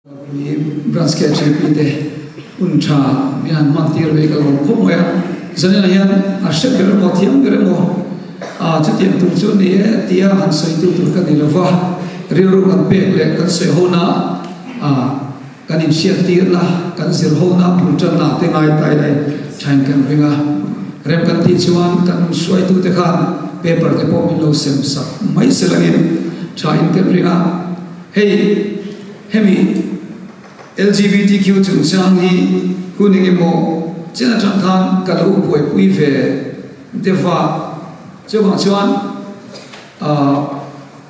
Branch KHP te hun tha min han hman tir ve ka lawm khawp mai a, zaninah hian a hre ber emaw thiam ber emaw ah chutiang tur chu ni e tia han sawi tu tur ka ni lo va, rilru kan pek leh kan sawi hona ah kan inhriat tirna kan zir hona bul tanna te ngai tai lai thain kan ring a, rem kan tih chuan kan hruaitu te khan paper te pawh min lo sem sak mai se langin thain kan ring a. Hei hemi LGBTQ chungchang hi hun engemaw chen atang khan ka lo buaipui ve deuh a, chuvang chuan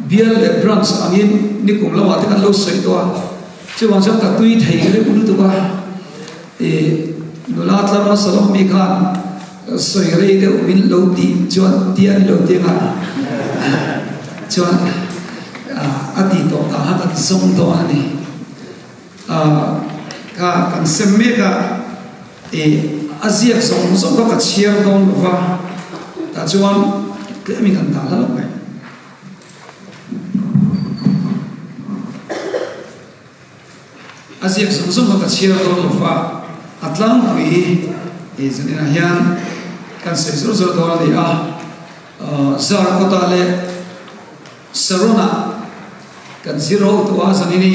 bial leh branch angin nikum lamah te kan lo sawi tawh a, chuvang chuan ka tui thei reuh lutuk a, ih nula tlar hmasa lawk mi khan sawi rei deuh min lo tih chuan tia ni lo tiang a chuan a ti tawh ta kha kan zawng dawn a ni. Kha kan sem mek a, ih a ziak zawng zawng kha ka chhiar dawn lo va, tah chuan tlemin kan dah hlauh mai. A ziak zawng zawng kha ka chhiar dawn lo va, a tlangpui hi zaninah hian kan sawi zawr zawr dawn a ni a, Zarkawtah leh Saronah kan zir ho tawh a, zanin hi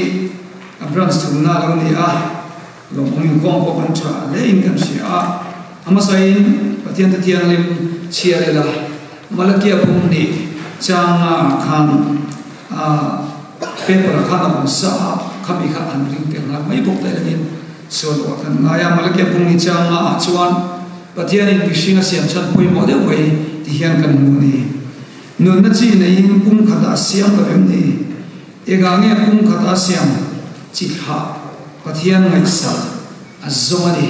a branch thumna a lo ni a, lawmawm inkhawm pawh kan tha hle in kan hria a, a hmasain Pathian te thianghlim chhiar ila Malakia bung nih changa khan Paper ah khan a awm sa a, khami kha an ring tel nghal mai bawk daih angin sawi loh ah khan ngai a. Malakia bung ni changa ah chuan Pathianin mihring a siam chhan pawimawh deuh mai ti hian kan hmu a ni. Nunna chi neiin pum khatah a siam lo em ni? Engah nge pum khatah a siam chi thlah Pathian ngaihsak a zawng a ni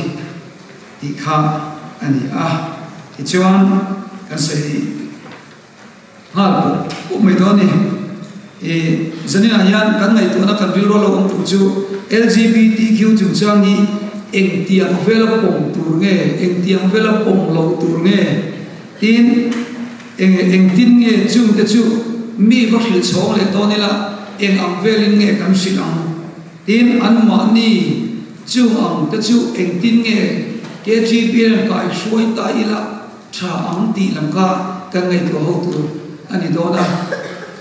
tih kha a ni a. Tichuan kan sawi. Nghal pawh pawh mai dawn a ni. I zaninah hian kan ngaihtuahna kan rilru a lo awm tur chu LGBTQ chungchang hi engtiang vela pawm tur nge, engtiang vela pawm lo tur nge, tin eng engtin nge chungte chu mi va hrilh chhawng leh dawn ila eng ang velin nge kan hrilh ang, tin anmahni chung ang te chu engtin nge KGP an kaihruai ta ila. Tha ang tih lam kha kan ngaihtuah ho tur a ni dawn a,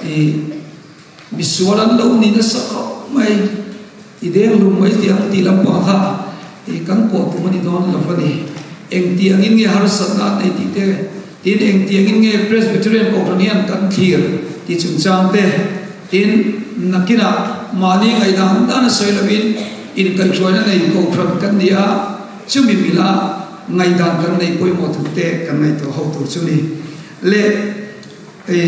i misual an lo ni nasa khawp mai, i deng lum mai tih ang tih lam pah kha i kan pawh tum a ni dawn lo a ni. Engtiangin nge harsatna an nei tih te, tin engtiangin nge Presbyterian Kohhran hian kan thlir tih chungchang te, tin nakinah mahni ngaihdan dan a sawi lovin inkaihhruaina nei Kohhran kan ni a, chumi mila Ngaihdan kan neih pawimawh thu te kan ngaihtuah ho tur chu ni. Le e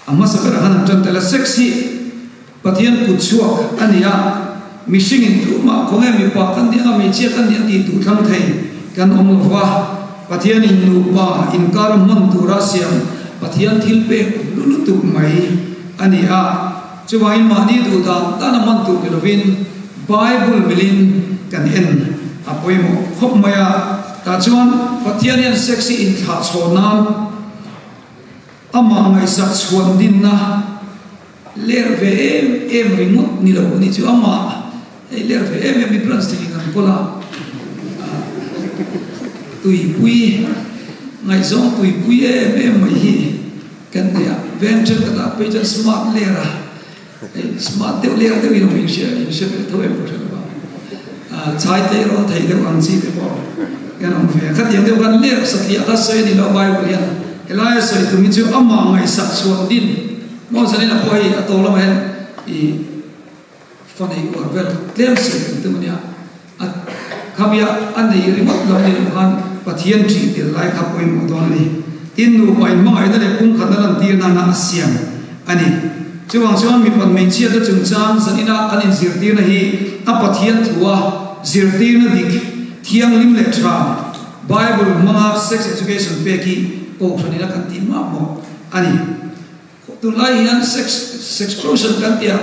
a hmasa berah khan an tan tel a, sex hi Pathian kut chhuak a ni a, mihring in tumah khawnge mipa kan ni anga hmeichhia kan ni a tih duh thlang thei kan awm lo va, Pathian in nupa inkar hman tura siam Pathian thil pek lu lutuk mai a ni a, chuvangin mahni duh dan dan a hman tur ni lovin Bible milin kan en a pawimawh khawp mai a, tah chuan Pathian hian sex hi inthlah chhawn nan amah ngaihsak chhuan dinna ler ve em em ringawt ni lo a ni chu, amah hei ler ve em em hi branch thing in an kawl a, tuipui ngaihzawng tuipui em em mai hi kan nei a, veng thenkhatah phei chuan smart ler a. Hei smart deuh leh deuh in awm in hria in hre ve tho em ka hre lo a, chai te erawh a thei deuh ang chi te pawh hian awm ve a, khatiang deuh khan leh satliah kha sawi a ni lo Bible hian helai a sawi tum hi chu amah ngaihsak chhuan din maw zanin a pawh hei a tawng lamah hian i fa nei uar vel tlem sawi kan tum a nia a khamia a nei ringawt lo ni loh khan Pathian ṭih tel lai kha pawimawh dawn a ni. Tin, nupa inhmangaihna leh pumkhatna lantir nana a siam a ni. Chuvang chuan mipat hmeichhiate chungchang zanina kan inzirtirna hi a Pathian thua zirtirna dik, thianghlim leh ṭha Bible hmanga sex education pek hi kohhranina kan tih mahmawh a ni. Tunlai hian sex sexplosion kan tih a,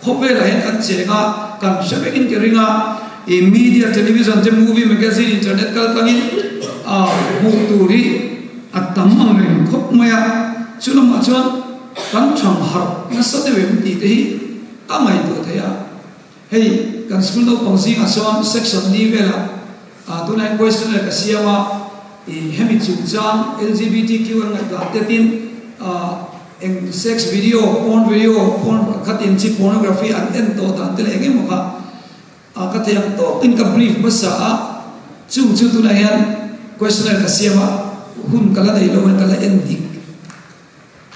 khawvelah hian kan cheng a, kan hre vekin ka ring a, i media, television te, movie, magazine, internet kal tlangin a hmuh tur hi a tam ang reng khawp mai a, chu lamah chuan kan thang harh nasa deuh em tih te hi a ngaihtuah theih a. Hei kan school naupang zingah chuan section ni velah ah tunah hian questionnaire ka siam a, ih hemi chungchang LGBTQ an ngaihtuah tetin ah eng sex video, porn video, porn khatin chi pornography an en tawh dan te leh eng emaw kha ah ka thei ang tawkin ka brief hmasa a, chung chu tunah hian questionnaire ka siam a, hun ka la nei lo in ka la en dik.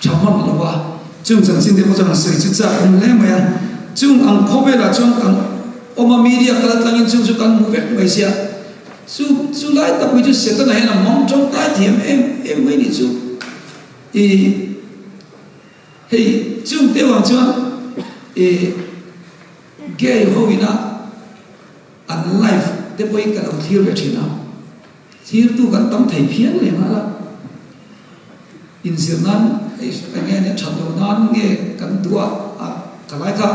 Tha hman lo a, chung chanchin te pawh chuan an sawi chu chak awm hle mai a, chung ang khawvelah chuan kan awm a, media kal tlangin chung chu kan hmu vek mai sia, chu chu lai tak mai chu Setana hian a mang tangkai thiam em em mai nih chu i hei chung te vang chuan i gay ho ina an life te pawhin ka lo thlir ve thin a. Thirtu kan tam thei phian leh nghal a, inzir nan eng nge nia that loh nan nge kan duh a, a ka lai kha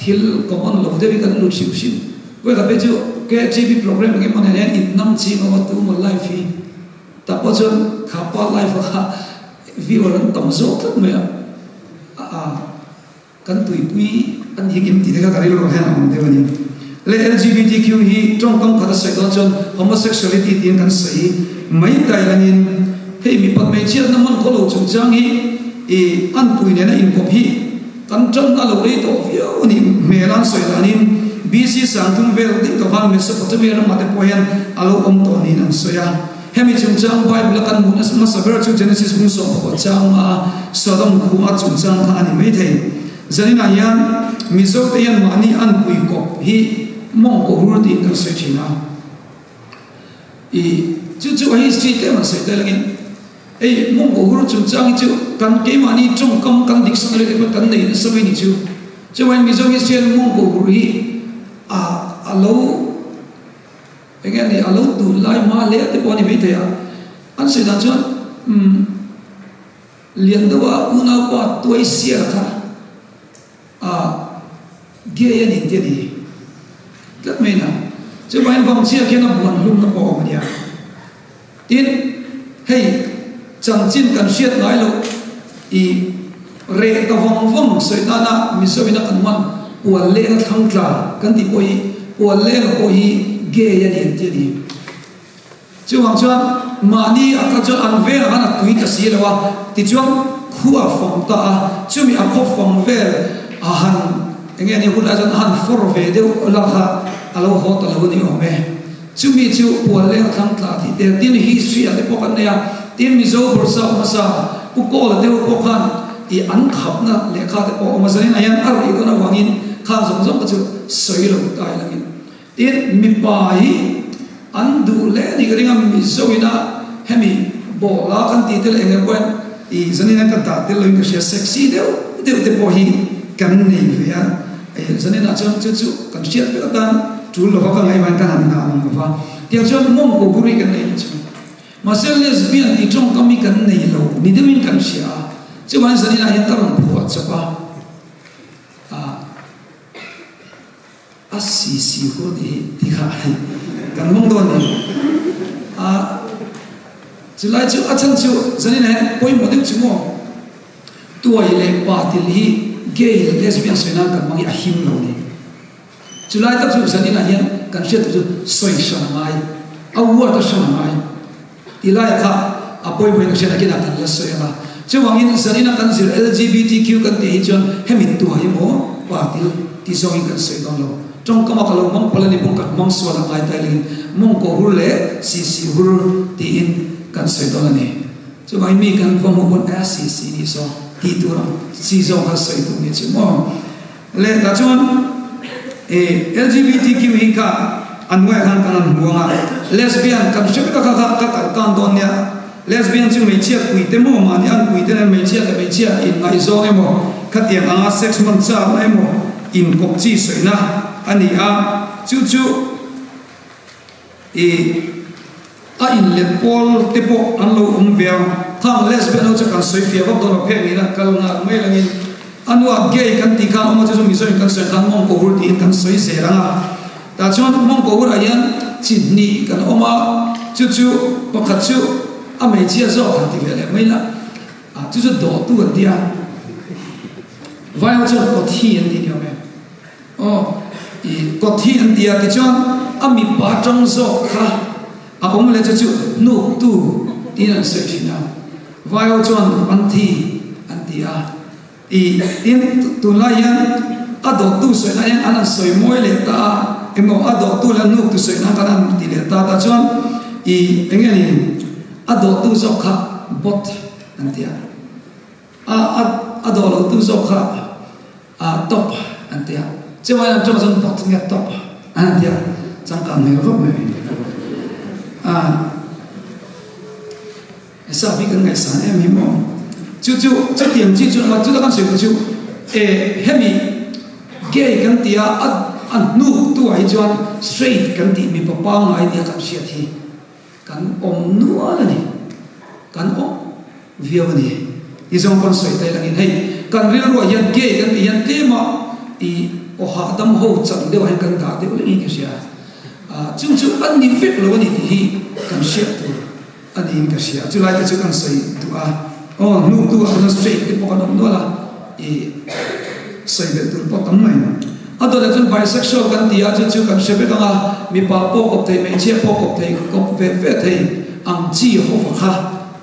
thil common lo deuhin kan lut hrim hrim. Vawi khat phei chu KGB program eng emaw nen hian in nam ching awm a tu maw live hi tak pawh chuan kha pa live a kha viewer an tam zawk tlat mai a, a. Kan tuipui a ni em tih te kha ka rilru hian a awm deuh a ni. Le LGBTQ hi tawngkam khat a sawi dawn chuan homosexuality tiin kan sawi mai tai langin hei mipat hmeichhiatna hman khaw lo chungchang hi i anpui nena inkawp hi kan tanna lo rei tawh viau a ni. Hmel an sawi danin BC sangthum vel deuh tawh khan Mesopotamia ramah te pawh hian a lo awm tawh niin an sawi a. Hemi chungchang Bible a kan hmuh nasa hmasa ber chu Genesis hmun sawmpakhat chang a Sodom khua chungchang kha a ni maithei. Zaninah hian Mizote hian mahni anpui kawp hi mawng kaw hur tiin kan sawi thin a. I chu chu a history tlem an sawi tel angin hei mawng kaw hur chungchang hi chu kan keimahni tawngkam kan dictionary te pawh kan nei nasa mai ni chu. Chuvain Mizo history hian mawng kaw hur hi a a lo Eng nge ni a lo tun lai hma hle te pawh a ni maithei a, an sawi dan chuan umm lian deuh a unaupa tuai sial kha ah gay a ni tih a ni tlat mai na, chuvangin vangchhia khian a buan hlumna pawh a awm a nia. Tin, hei chanchin kan hriat ngai loh i reh ta vang vang sawi nana Mizoin a kan hman pual leng a thlang tla kan tih pawh hi pual leng a pawh hi gay a ni an ti a ni. Chuvang chuan mahni a kha chuan an vengah khan a tui ta si lo a, tichuan khu a fang ta a, chumi a khaw fang vel a han eng nge ni hunah chuan a han fawr ve deuh la kha a lo haw ta lo a ni awm e. Chumi chu puan leng a thlang tla tih te, tin history ah te pawh kan nei a, tin Mizo Bawrhsap hmasa Pu Kawla deuh pawh khan ih an khapna lehkha te pawh a awm a, zanin ah hian a rei dawn avangin khang zawng zawng te chu sawi lo ta ila min. Tin mipa hi an duh hle a nih ka ring a, Mizo ina hemi bawhla kan tih te leh eng eng pawh hian ih zanin ah ka dah tel loin ka hria, sexy deuh deuh te pawh hi kan nei ve a. Zanin ah chuan chu chu kan hriat vek atan tul lova ka ngaih vangin ka han dah ang lova. Tiang chuan mawng ko bur hi kan nei ni chu. Mahse lesbian tih tawngkam hi kan nei lo ni deuhin kan hria a. Chuvangin zanin ah hian ka rawn phuah chawp a. Ah a si si hur tih hi ti kha hei kan hmang dawn ni. Ah chulai chu a chhan chu zanin ah hian pawimawh deuh chu maw. Tuai leh pa til hi gay leh lesbian sawi nan kan hmang hi a him lo ni. Chulai tak chu zanin ah hian kan hriat tur chu sawi hran a ngai, a word a hran a ngai. Ti lai ah kha a pawimawhin ka hriat nakin ah kan la sawi ang a. Chuvangin zanin a kan zir LGBTQ kan tih hi chuan hemi tuai emaw pa til ti zawngin kan sawi dawn lo. Tawngkam ah ka lo hmang palh a ni pawh kan hmang sual a ngai tai lengin mawngkaw hur leh sisi hur tiin kan sawi dawn a ni. Chuvangin mi kan va hmuh pawn a si si nih saw tih tur ang chi zawng kha sawi tur nih chu maw. Leh tah chuan e LGBTQ hi kha a hnuaiah khan kan han hmu ang a, lesbian kan hre vek a kha kha ka kalh tan dawn nia, lesbian chu hmeichhia pui te maw mahni an pui te nen hmeichhia leh hmeichhia inngaihzawng emaw khatiang anga sex hman chakna emaw inkawp chi sawina a ni a, chu chu e. A inlet pawl te pawh an lo awm ve a, khang lesbian ho chu kan sawi fiah vak dawn lo, phek nihna kal nghal mai langin a hnua gay kan tih khan awm a, chu chu Mizoin kan sawi khan mawngkaw hur tiin kan sawi zel ang a, tah chuan mawngkaw hurah hian chi hnih kan awm a, chu chu pakhat chu a hmeichhia zawk han ti ve leh mai la, ah chu chu dawhtu an ti a, vai ho chuan pawthi an ti ni awm e. Aw. I kawt hi an ti a, tichuan a mipa tang zawk kha a awm leh chu chu hnuktu tiin an sawi thin a, vai ho chuan panthi an ti a. I tin tunlai hian a dawttu sawi na hian an han sawi mawi leh ta a, emaw a dawttu leh a hnuktu sawi nan khan an han ti leh ta ta chuan i eng nge ni a dawttu zawk kha bot an ti a, a a a dawh lotu zawk kha a top an ti a, chuan an tawng chuan bot nge top an han ti a, changkang hmel vak mai a. Sa hi kan ngaihsan em hi maw? Chu chu chutiang chi chu chu tak an sawi chu e hemi gay kan ti a a hnuk tu ah hi chuan straight kan tih mipa pangngai nia kan hriat hi kan awm nual a ni kan awm viau a ni ti zawng pawn sawi ta ilangin hei kan rilruah hian gay kan tih hian tlema i aw hahdam ho chan deuh ah hian kan dah deuh lengin ka hria a chu chu an ni vek lo a ni tih hi kan hriat tur A niin ka hria. Chulai te chu kan sawi duh a, aw hnuk tu ah chuan straight te pawh kan awm nual a, i sawi belh tur pawh tam mai. A dawt ah chuan bisexual kan ti a, chu chu kan hre vek ang a, mipa pawh kawp thei, hmeichhia pawh kawp thei, kawp ve ve thei ang chi ho va kha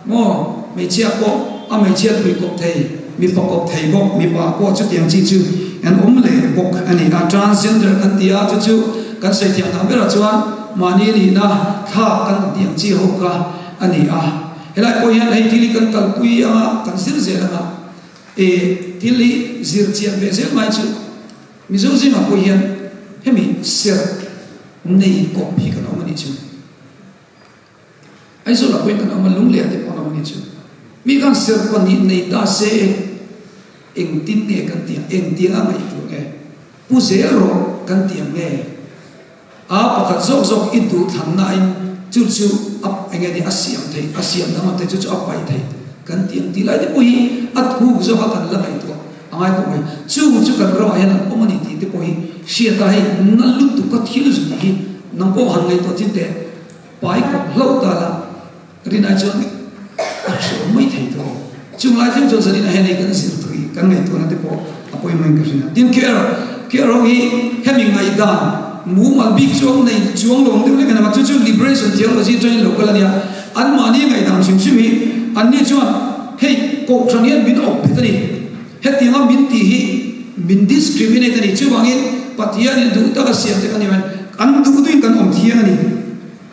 maw, hmeichhia pawh a hmeichhia tui kawp thei, mipa kawp thei bawk, mipa pawh chutiang chi chu an awm leh bawk a ni a. Transgender kan ti a, chu chu kan sawi thiam dan berah chuan Mahni nihna thlak kan hniam chi ho kha a ni a. Helai pawh hian hei thil hi kan kalpui anga kan zir zel anga e thil hi zir chian ve zel mai chu Mizo zingah pawh hian hemi serh nei kawp hi kan awm a nih chu. Aizawl ah pawhin kan awm a, Lungleiah te pawh an awm a nih chu. Mi khan serh pahnih nei ta se engtin nge kan tih ang, engtiang a ngaih tur nge? Pu zel rawh kan tih ang nge? A pakhat zawk zawk i duh thlan nain chu chu a eng nge ni a siam theih, a siam danglam theih, chu chu a paih theih kan ti ang tih lai te pawh hi a thuk zawk a kan la ngaihtuah a ngai khawp mai. Chung chu kan ramah hian an awm a ni tih te pawh hi hriat a hei na lutuk a thil zu tih hi nang pawh han ngaihtuah chin teh pai kawp hlauh ta la rinai chuan a hreawm mai thei tawh. Chung lai thleng chuan zanin ah hian hei kan zir thui kan ngaihtuahna te pawh a pawimawh in ka hria. Tin Care Care ho hi hemi ngaihdan mumal bik chuang nei chuang lo ang deuh lek a ni a, chu chu Liberation Theology atangin lo kal a nia. Anmahni ngaihdan hrim hrim hi anni chuan hei kohhran hian min awp bet a ni, hetianga min tih hi min discriminate a ni, chuvangin Pathianin duh taka siam te kan ni mai, an duh duhin kan awm thiang a ni.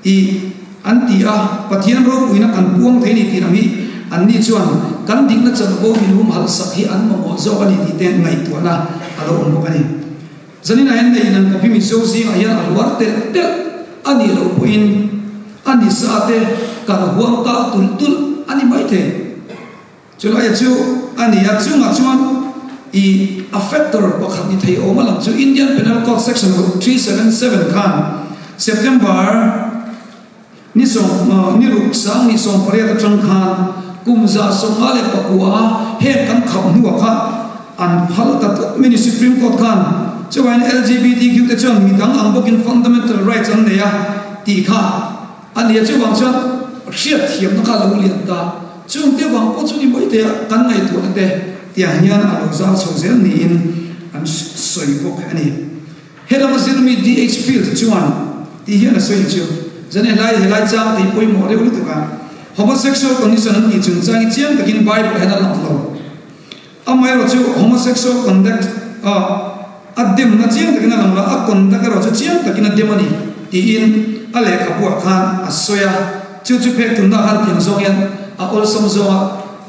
Tih an ti a, Pathian ropuina kan puang thei ni tih lam hi anni chuan kan dikna chanvo min humhalh sak hi an mamawh zawk a ni tih te ngaihtuahna a lo awm bawk a ni. Zaninah hian neiin an kawp hi Mizo zingah hian a hluar telh telh a nih loh pawhin a ni sa te kan huang ta tulh tulh a ni maithei. Chulai chu a ni a, chungah chuan i a factor pakhat ni thei awm a lang chu Indian Penal Code Section 377 khan September ni sawm ni ruk sang ni 18 atang khan kum 159 a heng kan khap hnuah kha an phal ta tlat mai ni Supreme Court khan chuvain LGBTQ te chuan midang ang bawkin fundamental rights an nei a tih kha A nia chuvang chuan hriatthiamna kha a lo lian ta. Chung te vang pawh chu ni mai te kan ngaihtuahna te tiang hian a lo zau chho zel niin an sawi bawk a ni. He lama zirmi DH Field chuan tih hian a sawi chu, Zan helai helai chang tei pawimawh deuh lutuk a, homosexual condition an tih chungchang hi chiang takin Bible hian a lang lo. Amaherawh chu homosexual conduct a a demna chiang takin a lang lo, a conduct erawh chu chiang takin a dem a ni tiin a lehkhabuah khan a sawi a, chu chu phek tunna khan tiang zawng hian a awlsam zawnga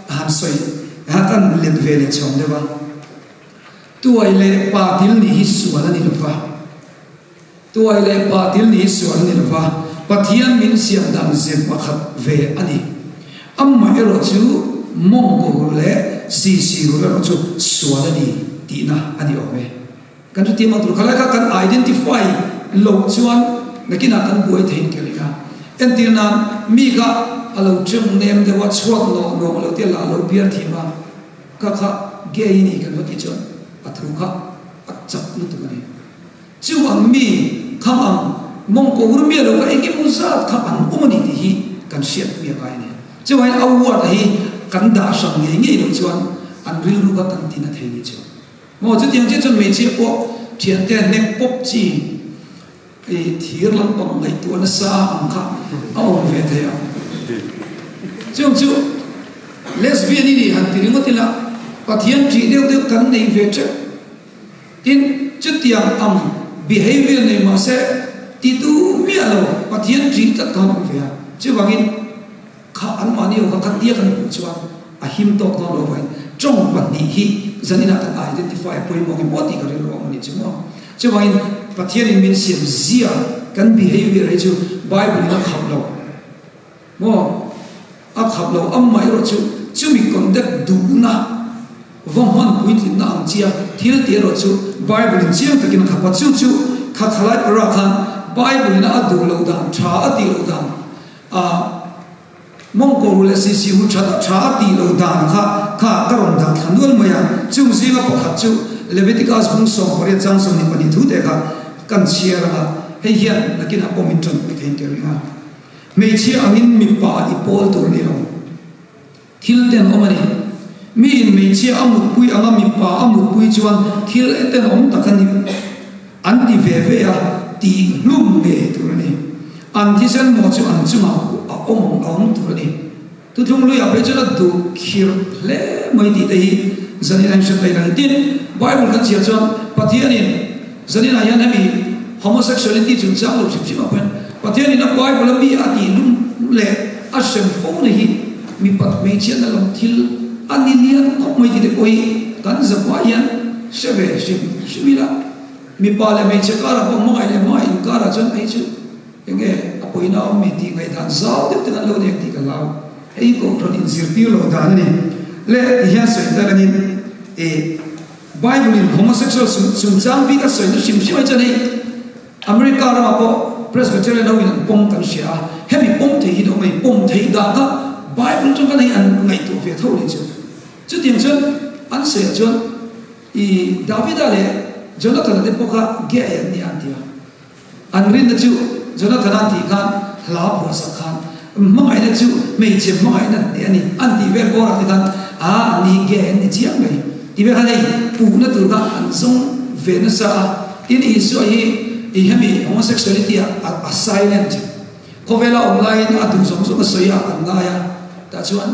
a han sawi a kan let ve leh chhawng deuh a. Tuai leh pa dil nih hi sual a ni lova, tuai leh pa dil nih hi sual a ni lova, Pathian min siam dan ze pakhat ve a ni. Amaherawh chu mawngkaw leh sisi hur erawh chu sual a ni tihna a ni awm e. Kan hrethiam ang tur kha lai kha kan identify loh chuan nakinah kan buai thei in ka ring a. Entir nan mi kha a lo teng nem deuh a, chhuat nawh nuam a lo tia lah a lo biar thiam a, Ka kha gay i ni kan va tih chuan a thu kha a chak lutuk a ni. Chu ang mi khang ang mawngkaw hur miah lo kha eng emaw zat kha an awm a ni tih hi kan hriatpui a ngai a ni. Chuvangin a word hi kan dah hrang ngei ngei loh chuan an rilru kha kan tina thei ni chu. Maw chutiang chiah chuan hmeichhia pawh Thiante hnek pawp chi i thir lampang ngaihtuah nasa ang kha a awm ve thei ang. Chung chu lesbian i nih han ti ringawt ila Pathian ṭih deuh deuh kan nei ve ṭeuh. Tin, chutiang ang behavior nei mah se ti duh miah lo Pathian ṭih tlat khan awm ve a. Chuvangin kha anmahni ho kha kha tia kan hmuh chuan a him tawk dawn lo vain ṭawng pahnih hi zaninah kan identify a pawimawh nge maw tih ka rilru ang a nih chu maw. Chuvangin Pathianin min siam zia kan behavior hi chu Bible in a khap lo maw? A khap lo amaherawh chu chumi conduct duhna va hman puitlinna ang chia thil tih erawh chu Bible in chiang takin a khap a, chu chu kha khalai para khan Bible in a duh loh dan tha a tih loh dan a mawngkaw ru leh sisi hu tha tha a tih loh dan kha kha ka rawn dah thla nual mai a, chung zinga pakhat chu Leviticus bung 18 chang 22 thu te kha kan chhiar ang a, hei hian nakinah pawh min tanpui thei in ka ring a. Hmeichhia angin mipa i pawl tur ni lo. Thil tenawm a ni. Miin hmeichhia a mutpui anga mipa a mutpui chuan thil tenawm tak a ni an ti ve ve a, tih hlum ngei tur a ni. An thisen maw chu an chungah a awm ang a awm tur a ni. Thuthlung luiah phei chuan a duh khirh hle mai tih te hi zanin a inhre thei lo. Tin, Bible kan chhiar chuan Pathianin zaninah hian hemi homosexuality chungchang lo hrim hrim ah pawhin Pathianin a Bible a mi a tih lum leh a hrem fo na hi mipat hmeichhiatna lam thil a ni lian khawp mai tih te pawh hi kan zavah hian hre ve hrim hrim ila. Mipa leh hmeichhe karah pawh hmangaih leh hmangaih inkarah chuan hei chu Enge a pawina awm mi tih ngaihdan zau deuh te kan lo nei ang tih ka hlau. Hei hi kohhran inzirtir loh dan a ni. Le ti hian sawi ta langin e Bible in homosexual chungchang bik a sawina hrim hrim ai chuan hei America ramah pawh Presbyterian ho in an pawm kan hria a, hemi pawm thei hi an awm a ni. Pawm theih dan kha Bible atang khan hei an ngaihtuah ve tho a ni chu. Chutiang chuan an sawiah chuan i Davida leh Jonathan-a te pawh kha gay an ni a an ti a. An rinna chu Jonathan-a tih khan hla phuahsak khan hmangaihna chu hmeichhe hmangaihna tih a ni an tih vel bawrah te khan a an ni hi gay an ni chiang mai tih vel khan hei puhna tur kha an zawng ve nasa a. Tin Isua hi i hemi homosexuality ah a silent khawvela awm laiin a duh zawng zawng a sawi a an ngai a tah chuan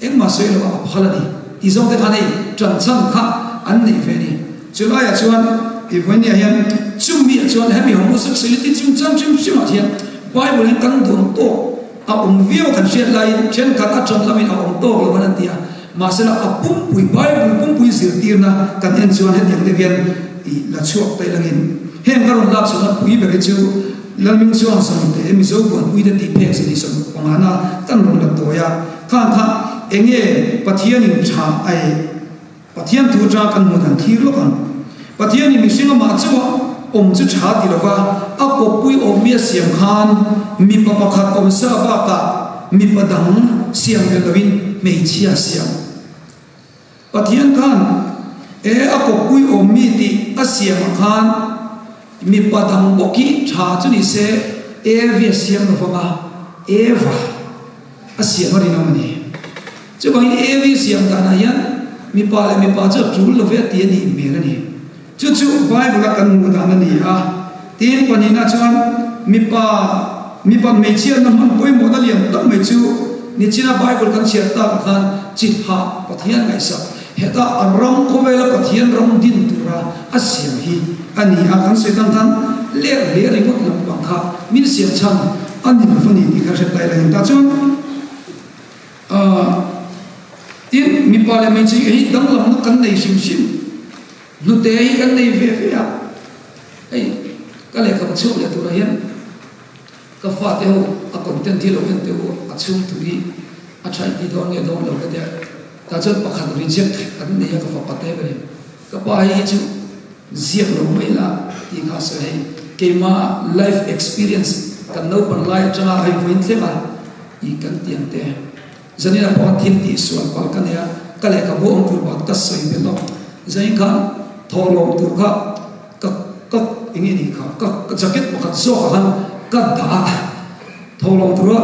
engmah sawi lo a phal a ni tih zawng te khan hei ṭanchhan kha an neih ve a ni. Chu laiah chuan i vawinia hian chumi ah chuan hemi homosexuality chungchang hrim hrimah hian Bible hian kan duang tawk a awm viau kan hriat laiin thenkhat a tan lamin a awm tawk lo an ti a, mahsela a pumpui Bible pumpui zirtirna kan en chuan hetiang deuh hian i la chhuak ta ilangin heng ka rawn lak chhuahna pui ber hi chu Lalming chuang Sawmte Mizo buanpuite tih phek zirih 15na kan rawn la tawi a, khang kha enge Pathianin tha ai Pathian thu atanga kan hmuh dan thlir lawk ang. Pathianin mihring amah chauha awm chu tha ti lova a kawppui awmmi a siam khan mipa pakhat awm sa bakah mipa dang siam belh loin hmeichhia a siam. Pathian khan e a kawppui awmmi tih a siam ah khan mipa dang bawk hi tha chu ni se Evi a siam lovang a, Eva a siam a rinawm a ni. Chuvangin Evi siam danah hian mipa leh mipa chu a tul lo ve a ti a nih hmel a ni. Chu chu Bible-a kan hmuh dan a ni a. Tin, pahnihna chuan mipa mipa hmeichhiatna hman pawimawhna lian tak mai chu nichina Bible kan chhiar takah khan chitha Pathian ngaihsak heta a ram khawvela Pathian ram din tura a siam hi a ni a. Kan sawi tan khan ler hle ringawt lampang kha min siam chhan a ni lo a ni tih kha hriat lai langin tah chuan Aaa tin, mipa leh hmeichhe hi danglamna kan nei hrim hrim, hnute hi kan nei ve ve a, hei ka lehkhabu chhuak leh turah hian ka fate ho a content hi lo en teh u, a chhung thu hi a tha inti dawn nge dawn lo ka tia, tah chuan pakhat reject an nei a ka fapa te berin ka pa hei hi chu ziak lo mai la tih kha a sawi hei keima life experience kan naupang lai atanga hei vawiin thleng a. I kan ti ang te. Zanina pawh thil tih sual palh ka nei a, ka lehkhabu awm tur pakhat ka sawi belh lawk. Zanin khan thawhlawm tur kha ka ka eng nge ni kha ka ka jacket pakhat zawkah khan ka dah a, thawhlawm tura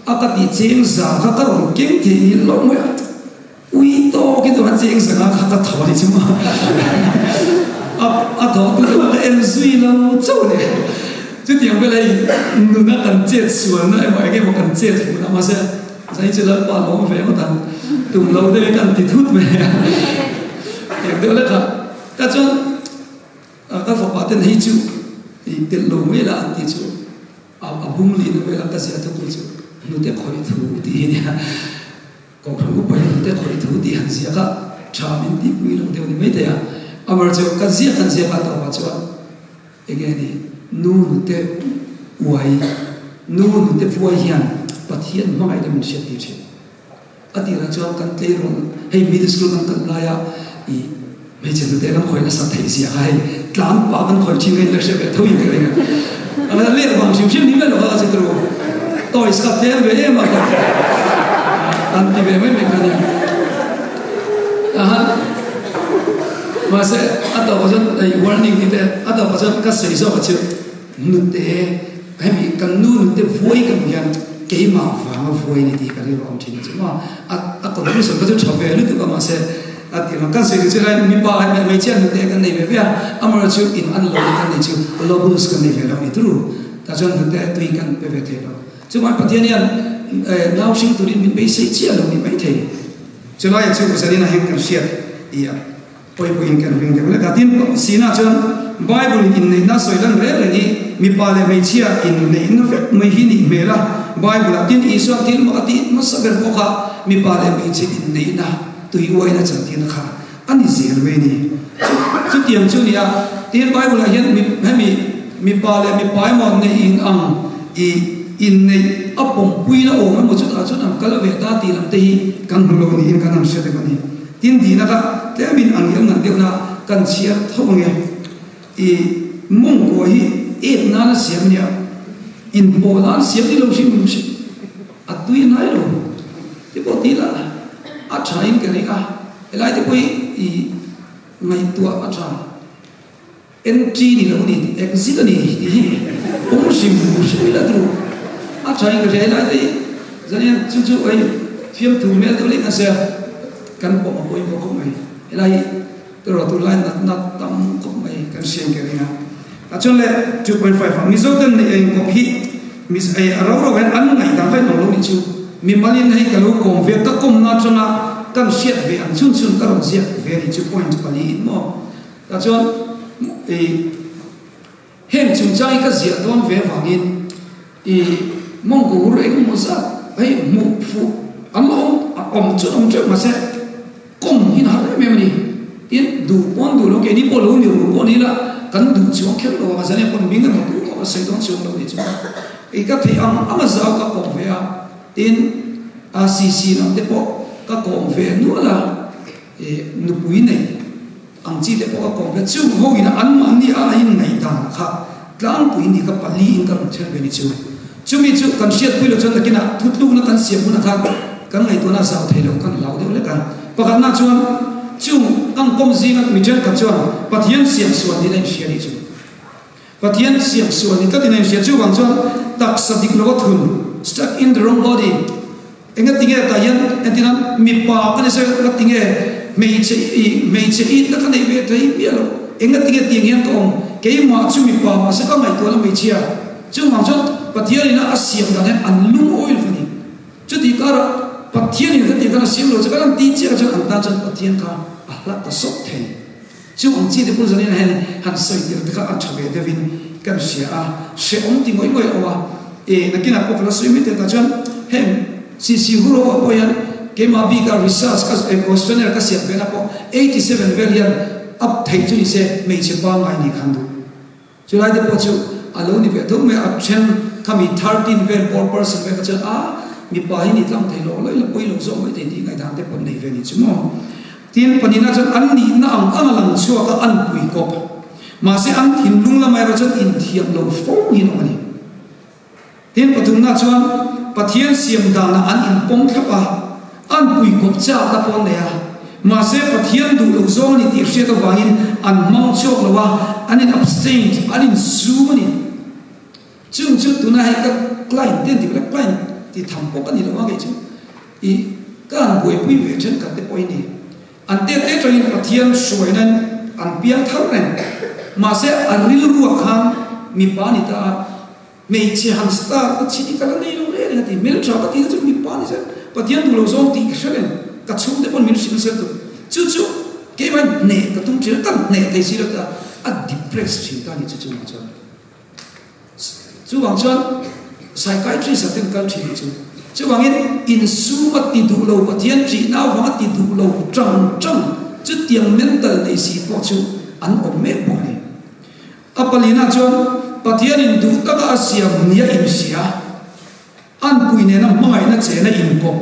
a ka tih cheng zan kha ka rawn keng thei ni lawk mai a. Ui tawk in chuan cheng zanga kha ka tho a ni chu maw. A a thawh tu chu ka en zui lo chauh a ni. Chutiang vel hei nuna kan chet sualna emaw eng emaw kan chet fuhna mahse zai chu Lalpa lawm ve ngawt ang. Tum lo deuhin kan ti thut mai a. Tiang deuh lek a. Ka chuan ka fapa ten hei chu i telh lo mai la an ti chu a bung lihna vela ka ziah thupui chu hnute khawih thu tih hi nia. Kohhran upa hi hnute khawih thu tih han ziak a, tha min tihpui lo deuh ni mai thei a. Amar chu ka ziak han ziak a tawpah chuan eng nge ni, nu hnute uai, nu hnute vuai hian Pathian hmangaihna min hriat tir thin. A tirah chuan kan tleirawl hei middle school kan kal laia i hmeichhe hnute kan khawih nasa theih zia kha hei tlan pah kan khawih thin kha in la hre ve tho in ka ring a. A leh vang hrim hrim ni mai lo kha ka che turu. Toys kha tlem ve em a ka an ti ve mai mai kha nia. Aha mahse a tawpah chuan hei warning tih te a tawpah chuan ka sawi zawk a chu hnute hemi kan nu hnute vuai ka hmuh hian keimah vanga vuai ni tih ka rilru a awm thin a chu maw a a conclusion kha chu tha ve lutuk a mahse a ti ang kan sawi duh chu lai mipa hmeichhia hnute kan nei ve ve a amaherawhchu in an lo kan nei chu lobus kan nei ve lo a ni turu. Tah chuan hnute tui kan pe ve thei lo. Chuan Pathian hian nau hring turin min beisei chiah lo ni maithei. Chulaiah chu Uzalina hian kan hriat i a pawipawhin kan ring deuh lek a. Tin, Sina chuan Bible in inneihna sawi lan reng reng hi mipa leh hmeichhia inneihna vek mai hi nih hmel a. Bible ah tin Isua thil mak a tih hmasa ber pawh kha mipa leh hmeichhe inneihna tui uaina chantirna kha A ni zel mai a ni. Chutiang chu nia, tin Bible ah hian hemi mipa leh mipa emaw neih in ang i inneih a pawmpuina awm emaw chutah chuan an kal ve ta tih lam te hi kan hmu lo niin kan han hre deuh a ni. Tin dihna kha tlemin ang iang ngan deuhna kan chhiar tho ang e. I mawngkua hi ek nana siam nia, inpawh nan siam ni lo hrim hrim a tui ngai lo ti pawh tih lah a tha in ka ring a. Helai te pawh hi i ngaihtuah a tha. Entry ni lo ni tih, exit a ni tih hi awm hrim hrim ila tur a tha in ka hria. Helai te hi zanian chu chu hei fiamthu hmel deuh lek nasa kan pawh a pawimawh khawp mai. Helai hi erawh tunlai natna tam khawp mai kan hriat ka ring a. Tah chuan le 2.5 ah Mizo ten neih a inkawp hi a ro ro hian an ngaihdan vek lo lo nih chu. Mimalin hei ka lo kawm ve ka kawmna atanga kan hriat ve ang chhun chhun ka rawn ziak ve nih chu point pali in maw. Tah chuan i heng chungchang hi ka ziah dawn ve avangin i mawngkaw hur engemaw zat hei hmuh fuh an la awm awm chu an awm teuh mahse Kawng hi har em em a ni. Tin, duh pawn duh lo, keini pawh lo ni ru pawh ni ila, kan duh chuang kher lo ang, zan pawn ming emaw duh lo a sawi dawn chuang lo ni chuan kei ka theih ang ang a zau ka kawm ve a, tin RCC lam te pawh ka kawm ve nual a, ih nupui nei ang chi te pawh ka kawm ve, chung ho in anmahni a inngaihdan kha tlangpui ni ka pali in ka rawn then ve ni chu. Chumi chu kan hriatpui loh chuan nakinah thutlukna kan siam hunah khan kan ngaihtuahna a zau thei lo, kan hlau deuh lek a. Pakhatna chuan chung kan kawm zinga mi thenkhat chuan Pathian siam sual niin a inhria nih chu. Pathian siam sual ni tlatin a inhria. Chuvang chuan taksa dik lova thun, stuck in the wrong body, engatinge tah hian entirnan mipa ka ni se ngatinge hmeichhe i hmeichhe itna ka neih ve thei miah lo, engatinge tiang hian ka awm, keimah chu mipa mahse ka ngaihtuahna hmeichhia. Chuvang chuan Pathianin a siam dan hian an lungawi lo a ni. Chutih karah Pathianin ka tih khan a siam lo che kan han tih chiah chuan an tan chuan Pathian kha a hlat ta sawt thei. Chu ang chi te pawh zanin hian han sawi tir te kha a tha ve deuhin kan hria a, hrehawm ti ngawih ngawih a awm a. E nakinah pawh ka la sawi mai teh tah chuan heng CC Huro ah pawh hian keimah bika research ka questionnaire ka siam ve na pawh 87 vel hian up theih chu ni se hmeichhe pangngai ni khan duh. Chulai te pawh chu a lo ni ve tho mai a, a then khami 13 vel 4% vel kha chuan a mipa hi ni tlang thei lo lawih la pawi lo zawk mai thei tih ngaihdan te pawh nei ve ni chu maw. Tin, pahnihna chuan an nihna ang ang a lang chhuak a, an pui kawp. Mahse an thinlung lamah erawh chuan inthiam lo fo hi an awm a ni. Tin, pathumna chuan Pathian siam danah an inpawm thlap a, an pui kawp chak a pawh an nei a. Mahse, Pathian duh loh zawng a ni tih hriat avangin an hmang chhuak lo a, an in abstained, an insum a ni. Chung chu tuna hei ka client te an ti vela, client ti tham pawh ka ni lo a kei chu i ka han buaipui ve thenkhat te pawh hi ni. An te te tawhin Pathian hruaina in. an piang thar reng. Mahse a rilruah khan mipa ni ta a, hmeichhe han star ta chhi ka la nei lo reng reng a ti. Hmeltha ka tih na chu mipa ni zel, Pathian duh lo zawng tih ka hre reng, ka chhungte pawn min hrilh nasa lutuk. Chu chu keimah hneh ka tum thin a, ka hneh thei si lo ta a, depress thin ta a ni chu chungah chuan. Chuvang chuan psychiatrist ah ten kal thin hi chu. Chuvangin insum a ti duh lo, Pathian ṭihna avanga ti duh lo ṭang ṭang chutiang mental nei si pawh chu an awm mek bawk a ni. A palina chuan Pathianin duh taka a siam nia inhria, anpui nena hmangaihna chena inkawp,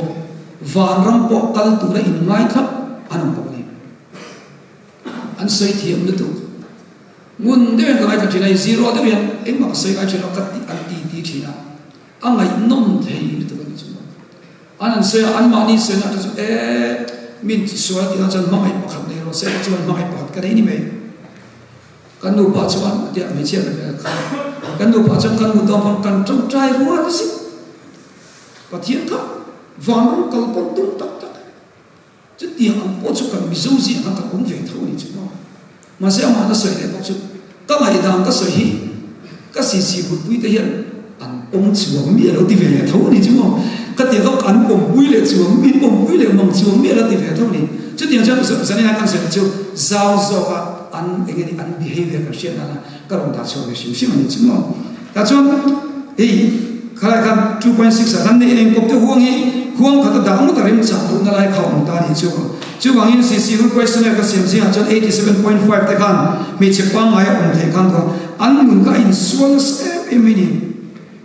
vanram pawh kal tura inngaithlap an awm bawk a ni. An sawi thiam lutuk. Ngun deuhin ka ngaithla thin a, i zero deuh hian engmah ka sawi ngai thin lo ka ti an ti ti thin a, a ngaihnawm thei lutuk a ni chu. An an sawi a, anmahni sawina te chu e min sual tih ah chuan hmangaih pakhat nei rawh se chuan hmangaih pakhat ka nei ni mai. Kan nupa chuan a tia hmeichhia ka hria kha kan nupa chuan kan mut dawn pawn kan tawngtai rual zet Pathian kha vanram kal pawn tum tak tak. Chutiang ang pawh chu kan Mizo ziah khan kan awm ve tho a ni chu maw? Mahse amah na sawi leh bawk chu ka ngaihdan ka sawi hi ka sisi hutpui te hian an pawm chuang mi a lo ti ve leh tho a ni chu maw? Ka ti ang an pawmpui leh chuang min pawmpui leh mang chuang mi a lo ti ve tho a ni. Chutiang chuan Zanina kan sawi chu zau zawka an eng nge ni an behavior kan hriat nana ka rawn dah chhuak ve hrim hrim a ni chu maw? Tah chuan hei khalai khan 2.6 ah khan nei eng kawp te huang hi huang khat a dah ngawt a remchang duhna lai kha awm ta a nih chu. Chuvangin CC ru questionnaire ka siam zingah chuan 87.5 te khan hmeichhe pangngai a awm theih khan duh a, an nun kha a insual nasa em em mai ni.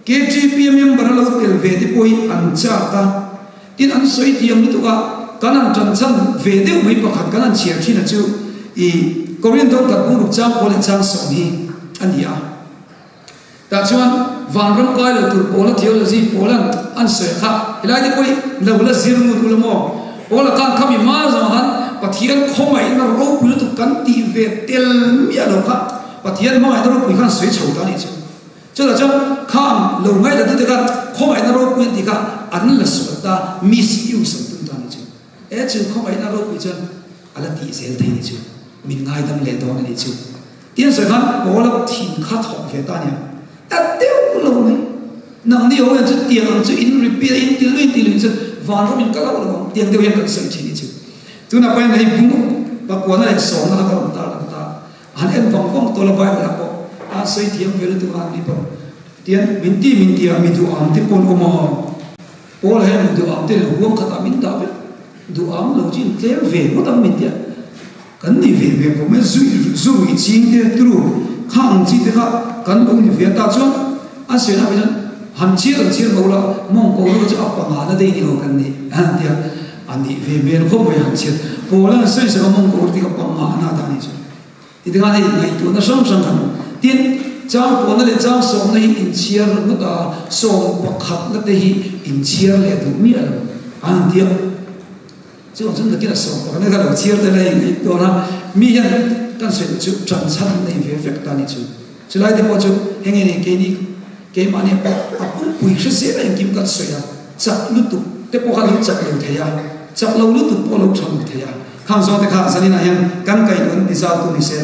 KTP a member a lo tel ve te pawh hi an chak a, tin an sawi thiam lutuk a, kan han tan chhan ve deuh mai pakhat kan han chhiar thin a chu i Korean dawn khat bung ruk chang pawl leh chang sawm hi a ni a. Tah chuan vanram kai lo tur Paula theology Paulan an sawi kha helai te pawh hi lo la zir ngut ula maw? Paula khan khami hma zawng han Pathian khawngaihna ropui lutuk kan tih ve tel miah lo kha Pathian hmangaihna ropui khan sawi chho ta a nih chu. Chutah chuan khang lo ngaihtuah tute khan khawngaihna ropui an tih kha an la sual ta, misuse an tum ta a nih chu. E chu khawngaihna ropui chuan a la tih zel thei a nih chu, min ngaidam leh dawn a nih chu. Tin sawi khan Paula thin kha thawk ve ta nia. Ta deuh lo mai. Nangni ho hian chu tiang ang chu in repeat a, in ti lui ti lui chu vanram in kal auh lo ang tiang deuh hian kan sawi thin hi chu. Tunah pawh hian hei bung pakuana leh sawmna kha ka rawn tar lang ta. Han en vang vang tawh la Bible ah pawh a sawi thiam ve lutuk a ni pawh. Tian min ti min ti a mi duh am te pawh an awm a. Paula hian mi duh am te leh huang khatah min dah vek. Duh am lo chu in tlem ve ngawt ang min ti a. Kan ni ve ve khawp mai, zui zu rui ching te turu kha ang chi te kha kan lo ni ve ta chuan a sawi na chuan han chhiar an chhiar ko la mawng ko ru chu a panga na dei ni lo kan ni a han tia a nih ve hmel khawp mai han chhiar pawl an sawi sak a mawng ko ru te kha panga na ta ni chu ti te khan hei ngaihtuahna hrang hrang kan tin chang pawhna leh chang sawmna hi inchhiar ringawt a sawm pakhatna te hi inchhiar leh duh miah lo a han tia. Chu ang chuan nakin a sawm pakhat na kha lo chhiar tel a inei dawn a, mi hian kan sawi duh chu ṭan chhan an nei ve vek ta ni chu. Chulai te pawh chu heng nge ni keini keimahni pawh a pumpui hre zel a engkim kan sawi a, chak lutuk te pawh kha lo chak lo thei a, chak lo lutuk pawh lo ṭha lo thei a, khang zawng te kha zaninah hian kan kaihnuan ti zau tu ni se.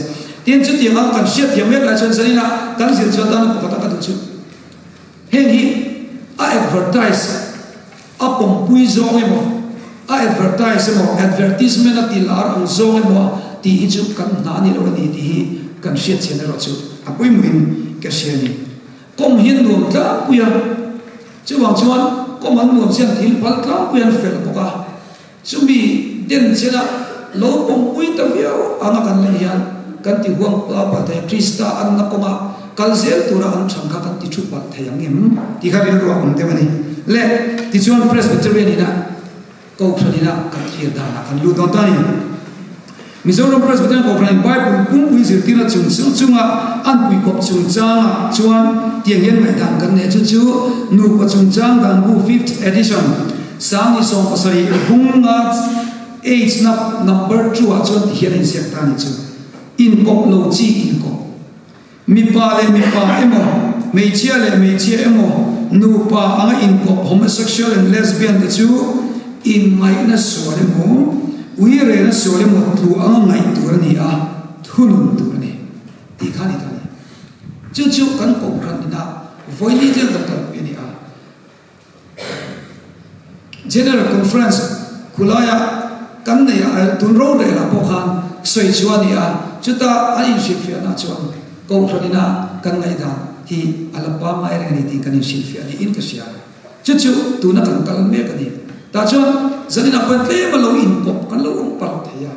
Tin, chutianga kan hriatthiam mek lai chuan zaninah kan zir chuan tana pakhat a ka duh chu heng hi a advertise A pawmpui zawng emaw, a advertise emaw, advertisement a ti lar ang zawng emaw tih hi chu kan hna a ni lo a ni tih hi kan hriat chian erawh chu a pawimawhin ka hria a ni. Kawm hi an nuam tlangpui a, chuvang chuan kawm an nuam chian thil phal tlangpui an fel bawk a, chumi den chena lo pawmpui ta viau anga kan leh hian kan ti huang pa palh thei a, Krista anna kawnga kal zel tura an chhan kha kan ti thu palh thei ang em tih kha rilru a awm deuh a ni. Le tichuan Presbyterian ina Kohhran ina kan thlir danah kan lut dawn ta a ni. Mizoram Presbyterian Kohhran in Bible pumpui zirtirna chung chunga an puikawp chungchangah chuan tiang hian ngaihdan kan nei a, chu chu Nupa Chungchang Dan Bu Fifth Edition Sangni 70 bunga H na number 2 ah chuan ti hian a inziak ta a ni chu. Inkawp lo chi inkawp. Mipa leh mipa emaw, hmeichhia leh hmeichhia emaw, nupa anga inkawp homosexual and lesbian te chu inngaihna sual emaw, uirena sual emaw tlu anga ngaih tur a ni a, thu. Vawiin ni thleng kan kalpui a ni a. General Conference khulaia kan neih ah tun rorel ah pawh khan sawi chu a ni a, chuta an inhrilhfiahna chuan Kohhran ina kan ngaihdan hi a la pangngai reng a ni tih kan inhrilhfiah niin ka hria. Chu chu tuna kan kal mek a ni. Tah chuan zaninah pawhin tlem a lo inpawp kan lo awm palh thei a.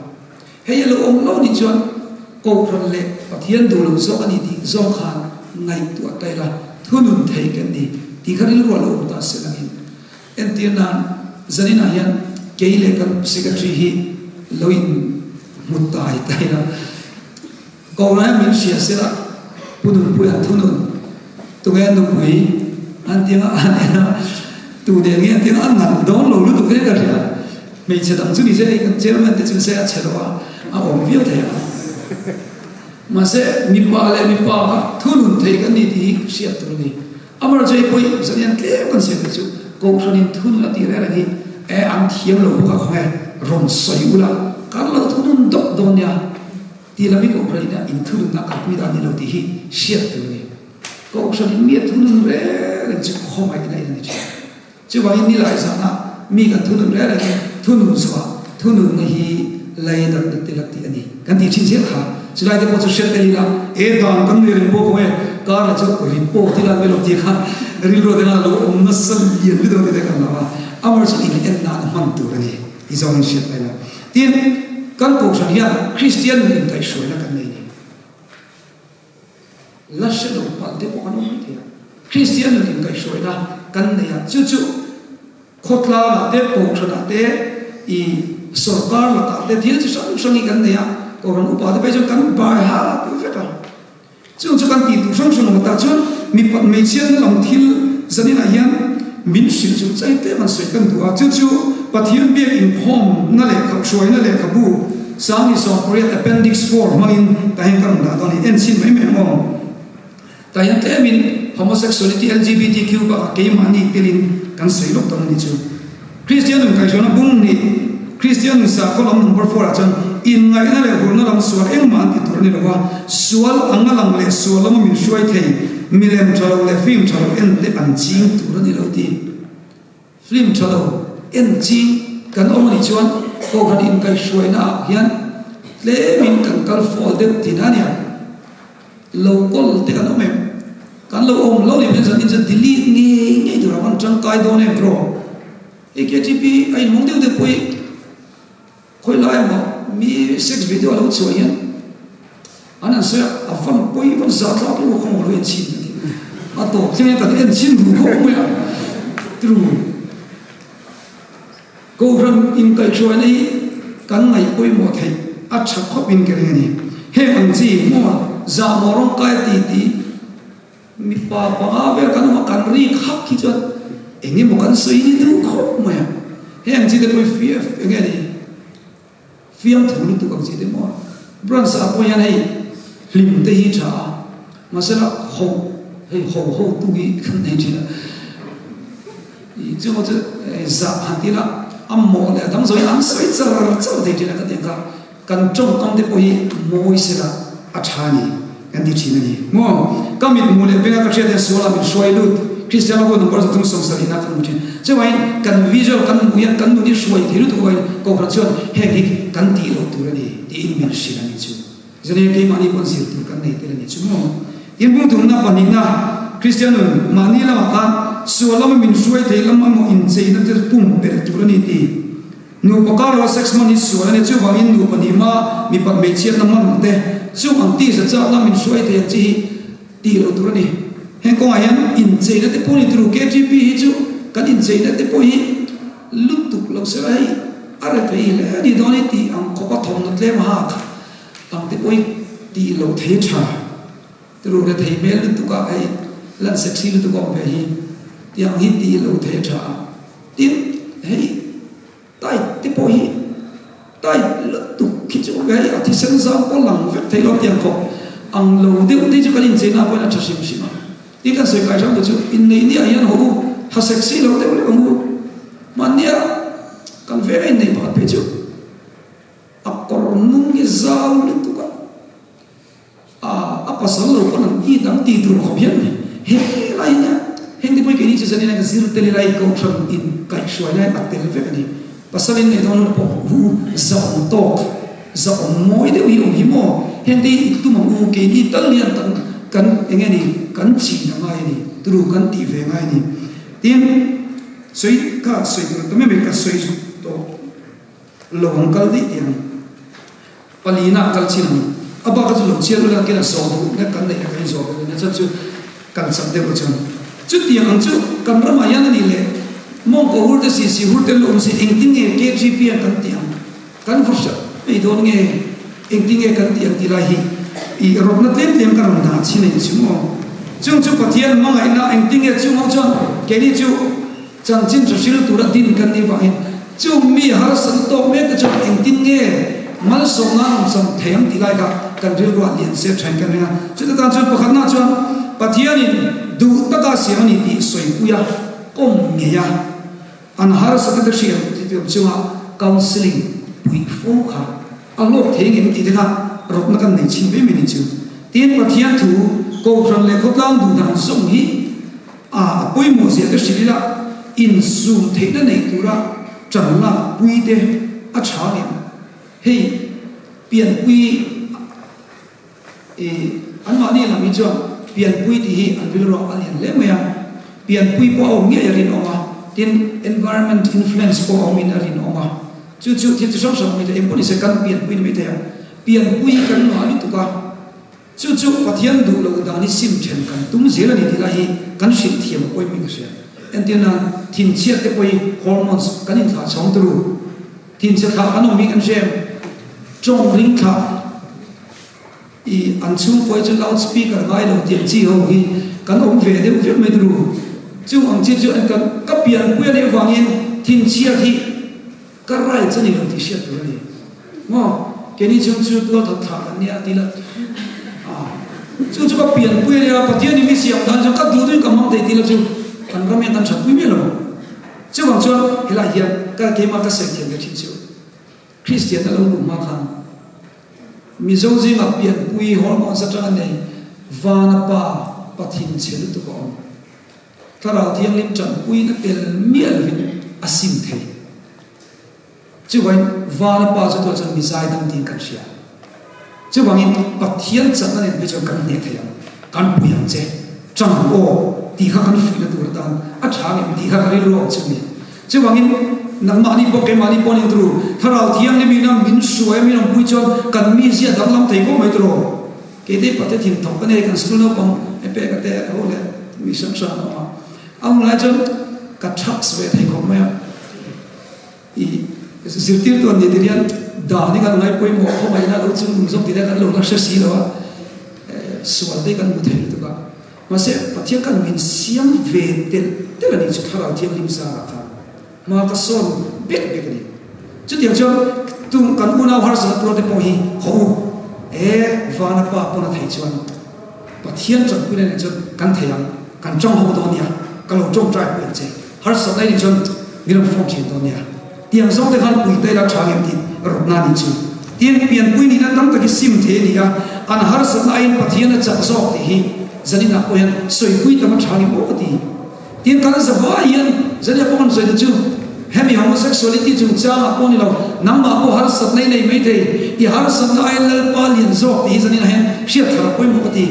Hei a lo awm lo nih chuan Kohhran leh Pathian duh lo zawk a ni tih zawng khan ngaihtuah ta ila thunun thei kan ni tih kha rilru a lo awm ta se langin entir nan zaninah hian kei leh kan Secretary hi lo in hmu tai ta ila Kohhran hian min hria se la Pu Nunpuia thunun tunge a nupui an ti anga an en a tu nen nge an ti anga a nalh dawn lo lutuk hle ka hria. Hmeichhe dang chu ni se hei kan chairman te chu se a chhe lo a, a awm viau thei ang. Mahse mipa leh mipa kha thunun thei kan ni tih hi hriat tur a ni. Amar chu hei pawih zan hian tlem kan sawi ve chu Kohhranin thunun a tih reng reng hi e an thiam lo bawk a khawnge rawn sawi ula kan lo thunun dawk dawn nia tih lam hi Kohhranin a inthununna kalpui dan ni lo tih hi hriat tur a ni. Kohhranin mi a thunun reng reng chu khawngaihna in a ni thin. Chuvangin nilai zana mi kan thunun reng reng hi thunun zawhah thununna hi lei dat dat ila tih a ni. Kan tih thin zel kha. Chulai te pawh chu hriat tel ila e dan kan nei reng bawk ang e, kar leh chu report ila an be lo tih kha rilru te khan a lo awm nasa lian lutuk ang tih te kan lo a, amar chu in en nan a hman tur a ni tih zawngin hriat mai la. Tin, kan kohhran hian Kristian nun inkaihhruaina kan nei ni. La hre lo palh te pawh kan awm mai thei a. Kristian nun inkaihhruaina kan nei a, chu chu khawtlangah te, kohhranah te, i sorkar lakah te thil chi hrang hrang hi kan nei a, kohhran upa te phei chuan kan bai ha tih vek a. Chung chu kan tih tur hrang hrang awm ta chuan mipat hmeichhiatna lam thil zaninah hian min hrilh chu chai tlem an sawi kan duh a, chu chu Pathian biak inkhawmna leh khauhhruaina lehkhabu Sangni 18 Appendix 4 hmangin tah hian ka rawn dah dawn a ni. En chhin mai mai ang aw. Tah hian tlemin homosexuality, LGBTQ bakah keimahni telin kan sawi lawk dawn a ni chu. Kristian nun kaihhruaina bung nih Kristian nun sakhaw lam number 4 ah chuan inngaihna leh hurna lam sual engmah an ti tur a ni lo a, sual anga lang leh sual lama min hruai thei milem tha lo leh film tha lo en te an ching tur a ni lo ti. Film tha lo en ching kan awm a nih chuan Kohhran inkaihhruaina ah hian tlemin kan kal fawl deuh thin a nia. Lo kawl te kan awm em? Kan lo awm lo nih hmel zan in chuan delete ngei ngei tur a van tangkai dawn em bro? Hei KTP a inhawng deuh deuh pawh hi khawi lai emaw mi sex video a lo chhuah hian an han sawi a, a van pawi van zah tlak lo khaw maw lo en chhin a ti. A tawp thleng hian kan en chhin duh khawp mai a, true. Kohhran inkaihhruaina hi kan ngaih pawimawh theih a tha khawp in ka ring a ni. Heng ang chi hmuh zahmawh rawngkai ti ti mipa panga vel kan awm a, kan rik hak hi chuan eng emaw kan sawi ni deuh khawp mai a. Heng ang chi te pawh hi fiah eng nge ni? Fiamthu lutuk ang chi te maw? Branch ah pawh hian hei hlim te hi tha a, mahsela ho hei ho ho tu hi kan nei thin a, ih chu maw chu zah han tih lah a mawh leh a dang zawh hi an sawi char char thei thin a ka ti ang kha, kan tawngkam te pawh hi mawi sela a tha a ni kan ti thin a ni maw? Ka mit hmuh leh benga ka hriat hian sual ah min hruai lut. Kristian ho number 370 kan hmu thin. Chuvangin kan visual kan hmuh hian kan nun hi hruai thei lutuk avangin Kohhran chuan heng hi kan tih loh tur a ni tiin min hrilh a ni chu. Zane keimahni pawn zir tur kan nei tel a ni chu maw? Tin bungthumna pahnihna Kristian nun mahni lamah khan sual lama min hruai thei lam emaw incheina te pumpelh tur a ni ti. Nupa karlo sex hman hi sual a ni chuvangin nupa nih hma mipat hmeichhiatna hman te chung ang tisa chakna min hruai thei ang chi hi Tih loh tur a ni. Heng kawngah hian incheina te pawh ni turu KTP hi chu kan incheina te pawh hi lutuk lo sela hei a re thei hle a ni dawn hi tih ang khawp a thawmhnaw tlem hak ang te pawh hi tih loh thei tha turu re thei hmel lutuk a hei lan sexy lutuk a awm ve hi tih ang hi tih loh thei tha a tin hei tight te pawh hi tight lutuk khi chu hei a thisen zam pawh lang vek thei lo tiang khawp ang lo deuh te chu kan incheina pawhin a tha hrim hrim a tin kan sawi kai hrang te chu inneih ni ah hian haw u tha sexy lo deuh leh ang u mahnia kan veng a inneih pakhat phei chu a kawr nung hi zau lutuk a. A a pasal lo pawn an it ang tih tur khawp hian He lai hian heng te pawh hi keini chu zanin a zir tel ila i kohhran in kaihhruai lai a tel vek a ni. Pasal in nei dawn hun pawh hu zahawm tawk, zahawm mawi deuh hi awm hi maw? Heng te hi i tum ang u, keini tal hian kan kan eng nge ni kan chin a ngai a ni, turu kan tih ve ngai a ni. Tin, sawi kha sawi tur tam em em ka sawi tawh lo ang kal daih tih ang. Palina kal chin ang. A bak a chu lo chiar ula kena zawh duh nek kan neih na kan inzawh ve nia chuan chu kan chak deuh a chuan. Chutiang ang chu kan ramah hian a nih leh mawngkaw hur te si si hur te lu awm si engtin nge KGP an kan tih ang? Kan va hriat mai dawn nge engtin nge kan tih ang tih lai hi i rawtna tlem tlem ka rawn dah chin a inchhung aw. Chung chu Pathian hmangaihna engtin nge chung ho chuan keini chu Chanchin hre hril tura din kan nih vangin chung mi harsatna tawk mek te chuan engtin nge malsawmna an awm cham thei ang tih lai kha kan rilruah lian se thain kan ring a. Chuta tan chuan pakhatna chuan Pathianin duh taka siam a ni tih sawipui a, kawm ngei a, an harsatna te hriam tih awm chunga counselling puih fo kha a hlawk thei ngem tih te kha rawtna kan nei chhin mai mai ni chu. Tin, Pathian thu Kohhran leh khawtlang duh dan zawng hi A a pawimawh zia te hrilh ila, insum theihna nei tura tan lak pui te a tha ngem? Hei pianpui i anmahni lam hi chuan pianpui tih hi an rilruah a lian hle mai a, pianpui pawh a awm ngei a rinawm a, tin environment influence pawh a awmin a rinawm a, chu chu thil chi hrang hrang mai thei, engpawh nise kan pianpui ni mai thei a, pianpui kan ngah lutuk a. Chu chu Pathian duh loh dan hi sim then kan tum zel a ni tih lai hi kan hrilh thiam a pawimawh in ka hria. Entir nan, thinchhiat te pawh hi hormones kan inthlah chhawng turu. Thinchhe thlah kan awm hi kan hre em? Tawng ring thlah i an chhungkawi chu loud speaker ngai lo tiang chi ho hi kan awm ve deuh vek mai turu. Chung ang chi chu en kan ka pianpui a nih avangin thinchhiat hi Ka rights a ni lo tih hriat tur a ni. Maw? Keini chung chu tual that thlah kan nia ti la. Ah. Chu chu ka pianpui a nia, Pathian in mi siam dan chuan ka duh duhin ka hmang thei ti la chu kan ram hian kan thatpui miah lo. Chuvang chuan helai hian ka keimah ka sawi thiam ve thin chu Kristian a lo luh hma khan Mizo zingah pianpui hormones atanga nei Vana pa pathin chhe lutuk a awm. Thlarau Thianghlim tanpuina tel miah lovin a sim thei. Chuvain Vana Pa chu tuah chuan mi zaidam tiin kan hria. Chuvangin Pathian chakna nen phei chuan kan hneh thei ang, kan pui ang che, tang aw tih kha kan fuihna tur atan a tha ngem tih kha ka rilru a awm chu a ni. Chuvangin nangmahni pawh keimahni pawh nih turu Thlarau Thianghlim ina min hruai a min awmpui chuan kan mizia danglam thei khawp mai turu. Kei te pate thin thawk ka nei, kan school naupang e pek a te ho leh mi hrang hrang an awm a. A hun lai chuan ka thaks ve thei khawp mai a. I zirtirtu an nih tir hian dan hi kan ngai pawimawh khawp mai ina lo chung nung zawk tih te kan lo la hre si lo a, sual te kan hmu thei lutuk a. Mahse Pathian khan min siam ve telh telh a nih chu Thlarau Thianghlim zarah khan. Hma ka sawn bek bek a ni. Chutiang chuan tung kan unau harsatna tuar te pawh hi haw u e, Vana Pa pawn a theih chuan Pathian tanpuina nen chuan kan thei ang, kan tawng ho dawn nia, ka lo tawngtai pui ang che, harsatna i nih chuan min rawn phone thin dawn nia. Tiang zawng te khan pui ta ila tha ngem tih rawtna a nih chu. Tin, pianpui nihna tam tak hi sim thei a ni a, an harsatna aiin Pathian a chak zawk tih hi zaninah pawh hian sawipui tam a tha ngem aw ka ti. Tin, kan zavai hian Zania pawh kan sawi te chu hemi homosexuality chungchangah pawh ni lo, nangmah pawh harsatna i nei maithei, i harsatna aiin Lalpa lian zawk tih hi Zanina hian hriat thar a pawimawh ka ti.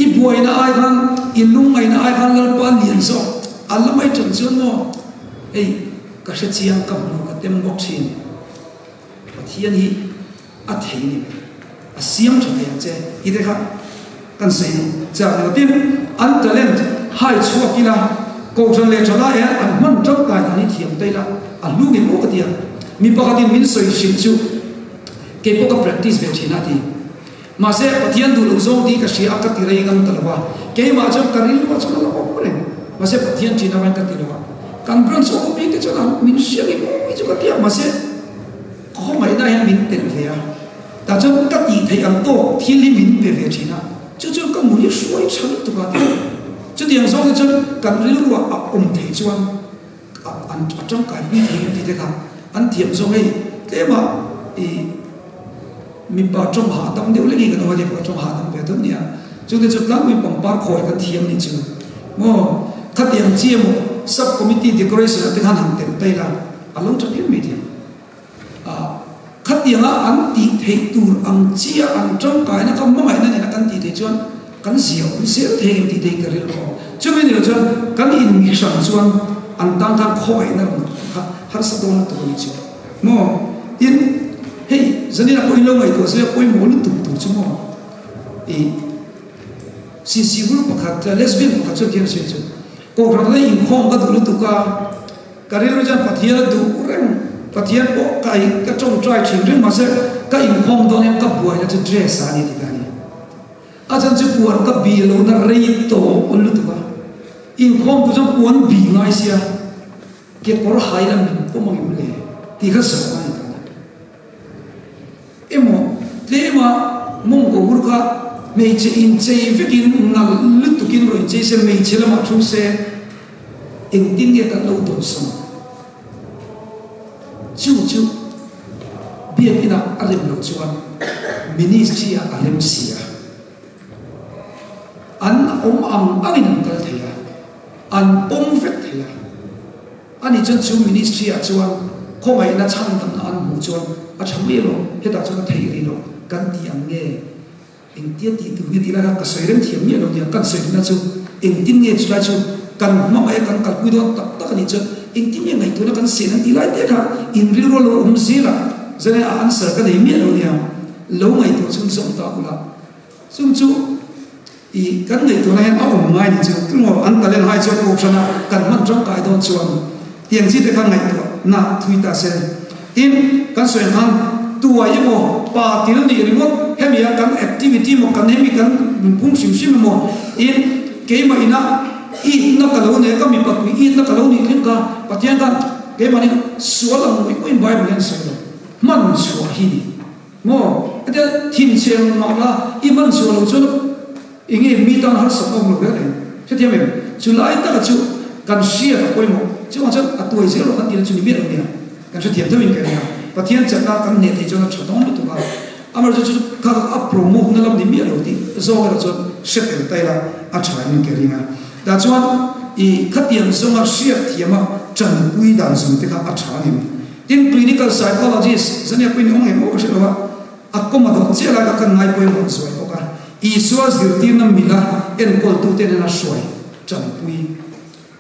I buaina ai khan, i lungngaihna ai khan Lalpa lian zawk a la mai tan chuan maw hei ka hre chiang ka hmu ka tem bawk thin. Pathian hi a thei ni mai, a siam tha thei ang che tih te kha kan sawi duh chiah lo. Tin, an talent hai chhuak ila, Kohhran leh thalai hian an hman tangkai dan hi thiam ta ila a hlu ngei maw ka ti a. Mi pakhatin min sawi hrilh chu kei pawh ka practice ve thin a ti. Mahse, Pathian duh loh zawng tih ka hria a, ka ti rei ngam ta lo a. Keimah chuan ka rilruah chuan a la awm reng. Mahse, Pathian thin avangin ka ti lo a. Kan branch awm bik te chuan a min hria ngei maw chu ka ti a, mahse, khawngaihna hian min telh ve a. Tah chuan ka tih theih ang tawk thil hi min pe ve thin a, chu chuan ka mui hruai tha lutuk a ti. Chutiang zawng te chuan kan rilruah a awm theih chuan an a tangkai pui thei em tih te kha an thiam zawng hei tlema i mipa tawng hahdam deuh lek hi kan awm a, mipa tawng hahdam ve deuh nia. Chute chu tlangpui pangpar khawi kan thiam nih chu maw? Khatiang chi emaw sub committee decoration ah te khan han telh ta ila a lo tha phian mai thei. Khatianga an tih theih tur ang chia an tangkaina kha hmangaihna nena kan tih theih chuan kan zia awm zel thei em tih te hi ka rilru a awm. Chumi ni lo chuan kan inmihran chuan an tan khan khawngaihna rawn kha harsa dawn lutuk a ni chu maw? Tin, hei zanina pawh in lo ngaihtuah zui a pawimawh lutuk tur chu maw? I CC hur pakhat lesbian pakhat chuan thiam sin chu Kohhran lei inkhawm ka duh lutuk a, ka rilru chuan Pathian a duh reng, Pathian pawh ka ei ka tawngtai thin reng mahse ka inkhawm dawn hian ka buaina chu dress a ni ti ta a ni. A chhan chu puan ka bih lohna rei tawh lutuk a, inkhawm tu chuan puan bih ngai sia kekawr hai la min pawm ang em le tih kha zawh a ni ta a ni. Emaw tlema mawngkaw hur kha hmeichhe inchei vekin nalh lutukin rawn inchei se, hmeichhe lamah thu se engtin nge kan lo dawnsawm? Chu chu biakinah a rem loh chuan ministry-ah a rem si a, an awm ang angin an kal thei a, an pawm vek thei a. Ani chuan chu ministry ah chuan khawngaihna chhandamna an hmuh chuan a tha mai alawm, hetah chuan a theih rih lo kan ti ang nge? Engtia tih tur nge tih lai kha ka sawi reng thiam miah lo nia, kan sawi duhna chu engtin nge chulai chu kan hmangaih a kan kalpui dawn tak tak a nih chuan engtin nge ngaihtuahna kan sen ang tih lai te kha inrilru a lo awm zel a, zan a answer ka nei miah lo nia, lo ngaihtuah chhun zawng ta ula chung chu. I kan ngaihtuahna hian a awm ngai ni chu tungaw an talent hai chuan kohhrana kan hman tangkai dawn chuan tiang chi te kha ngaihtuah na thui ta se. Tin, kan sawi ang khan tuai emaw pa til nih ringawt hemi a kan activity emaw kan hemi kan nunphung hrim hrim emaw in keimah ina itna ka lo nei a ka mipat pui itna ka lo nih thleng kha Pathian khan keimahni sual ang ngawih ngawih in Bible hian a sawi lo hman chhuah hi ni. Maw? Hetia thinchhe ang mah la, i hman chhuah loh chuan eng nge mi tan harsat awm lo reng reng. Hetiang em? Chu lai taka chu kan hriat a pawimawh. Chuvang chuan a tuai zel rawh kan tihna chu ni miah lo nia. Kan hrethiam deuhin ka ring a. Pathian chakna kan hneh theih chuan a tha dawn lutuk a. Amaherawhchu chu kha a promote na lam ni miah lo tih zawk erawh chuan hre tel ta ila a tha in ka ring a. Tah chuan i khatiang zawnga hriat thiama tanpui dan zawng te kha a tha a ni. Tin, clinical psychologist zania pawhin awm ngei maw ka hre lo a, a kawm a dawh chiah lai kha kan ngai pawimawh zuai bawk a, Isua zirtirna mila enkawltute nena hruai tanpui.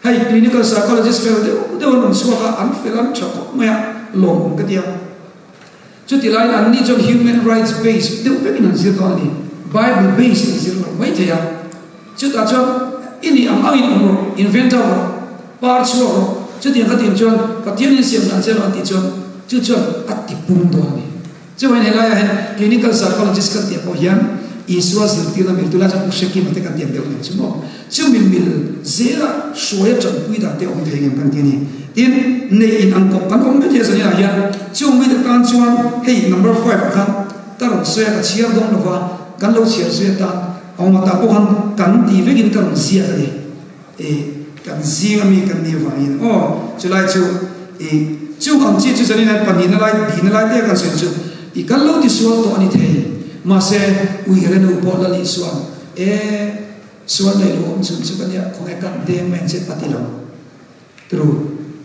Hei clinical psychologist fel deuh deuh an awm chhuak a, an fel an tha khawp mai a, lawmawm ka ti a. Chuti laiin anni chuan human rights base deuh vekin an zir dawn a ni, Bible base in zir lo mai thei a. Chutah chuan i nih ang angin awm rawh, invent out rawh, par chhuak rawh, chutiang kha tin chuan Pathian in siam dan che lo an tih chuan chu chuan a ti pung dawn a ni. Chuvangin helaiah hian clinical psychologist kan tih pawh hian Isua zirtirna mil tunlai chuan Pu Hrekima te kan tiam deuh nen chu maw? Chumi mil zela hruaia tanpui dan te a awm thei ngem kan ti a ni. Tin, neih in ang kawp kan awm mai thei a zaninah hian chung mite tan chuan hei number five ah khan ka rawn sawi a ka chhiar dawn lova kan lo chhiar zui atan Awmata pawh khan kan ti vekin ka rawn ziak a ni. I kan zing ami kan nih avangin aw chulai chu i chung ang chi chu zanin hian pahnihna lai dihna lai te kan sawi chu i kan lo tisual tawh a ni thei. Mahse ui renu pawh la lih suan e sual nei lo awm chhun chu ka nia khawnge kan deng mai ang che a ti lo. Tru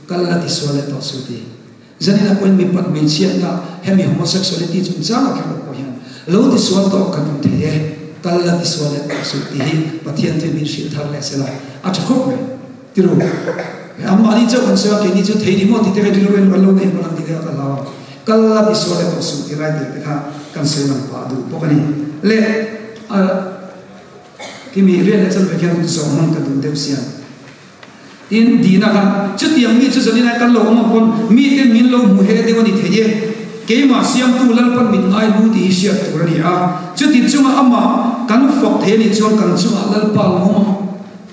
kal la tisual leh tawh su ti. Zanin a pawhin mipat hmeichhiatna hemi homosexuality chungchangah kher lo pawh hian lo tisual tawh kan awm thei e, kal la tisual leh tawh suh tih hi Pathian chu min hrilh thar leh sela a tha khawp mai. Tiru, anmahni chauh kan sawi a, keini chu thei ni maw tih te kha rilru in kan lo nei hman ang tih te kha ka hlau a, kal la tisual leh tawh suh tih lai te te kha kan sawi lang pah duh bawk a ni. Le a kimi riat leh chanve khian zawh hman ka duh deuh sia. Tin, dihna kha chutiang mi chu zanin ai kan lo awm ang pawn mite min lo hmu he deuh a ni thei e. Keimah siamtu Lalpan min ngai hmu tih hi hriat tur a ni a. Chuti chunga amah kan fak thei a nih chuan kan chungah Lalpa lawm ang.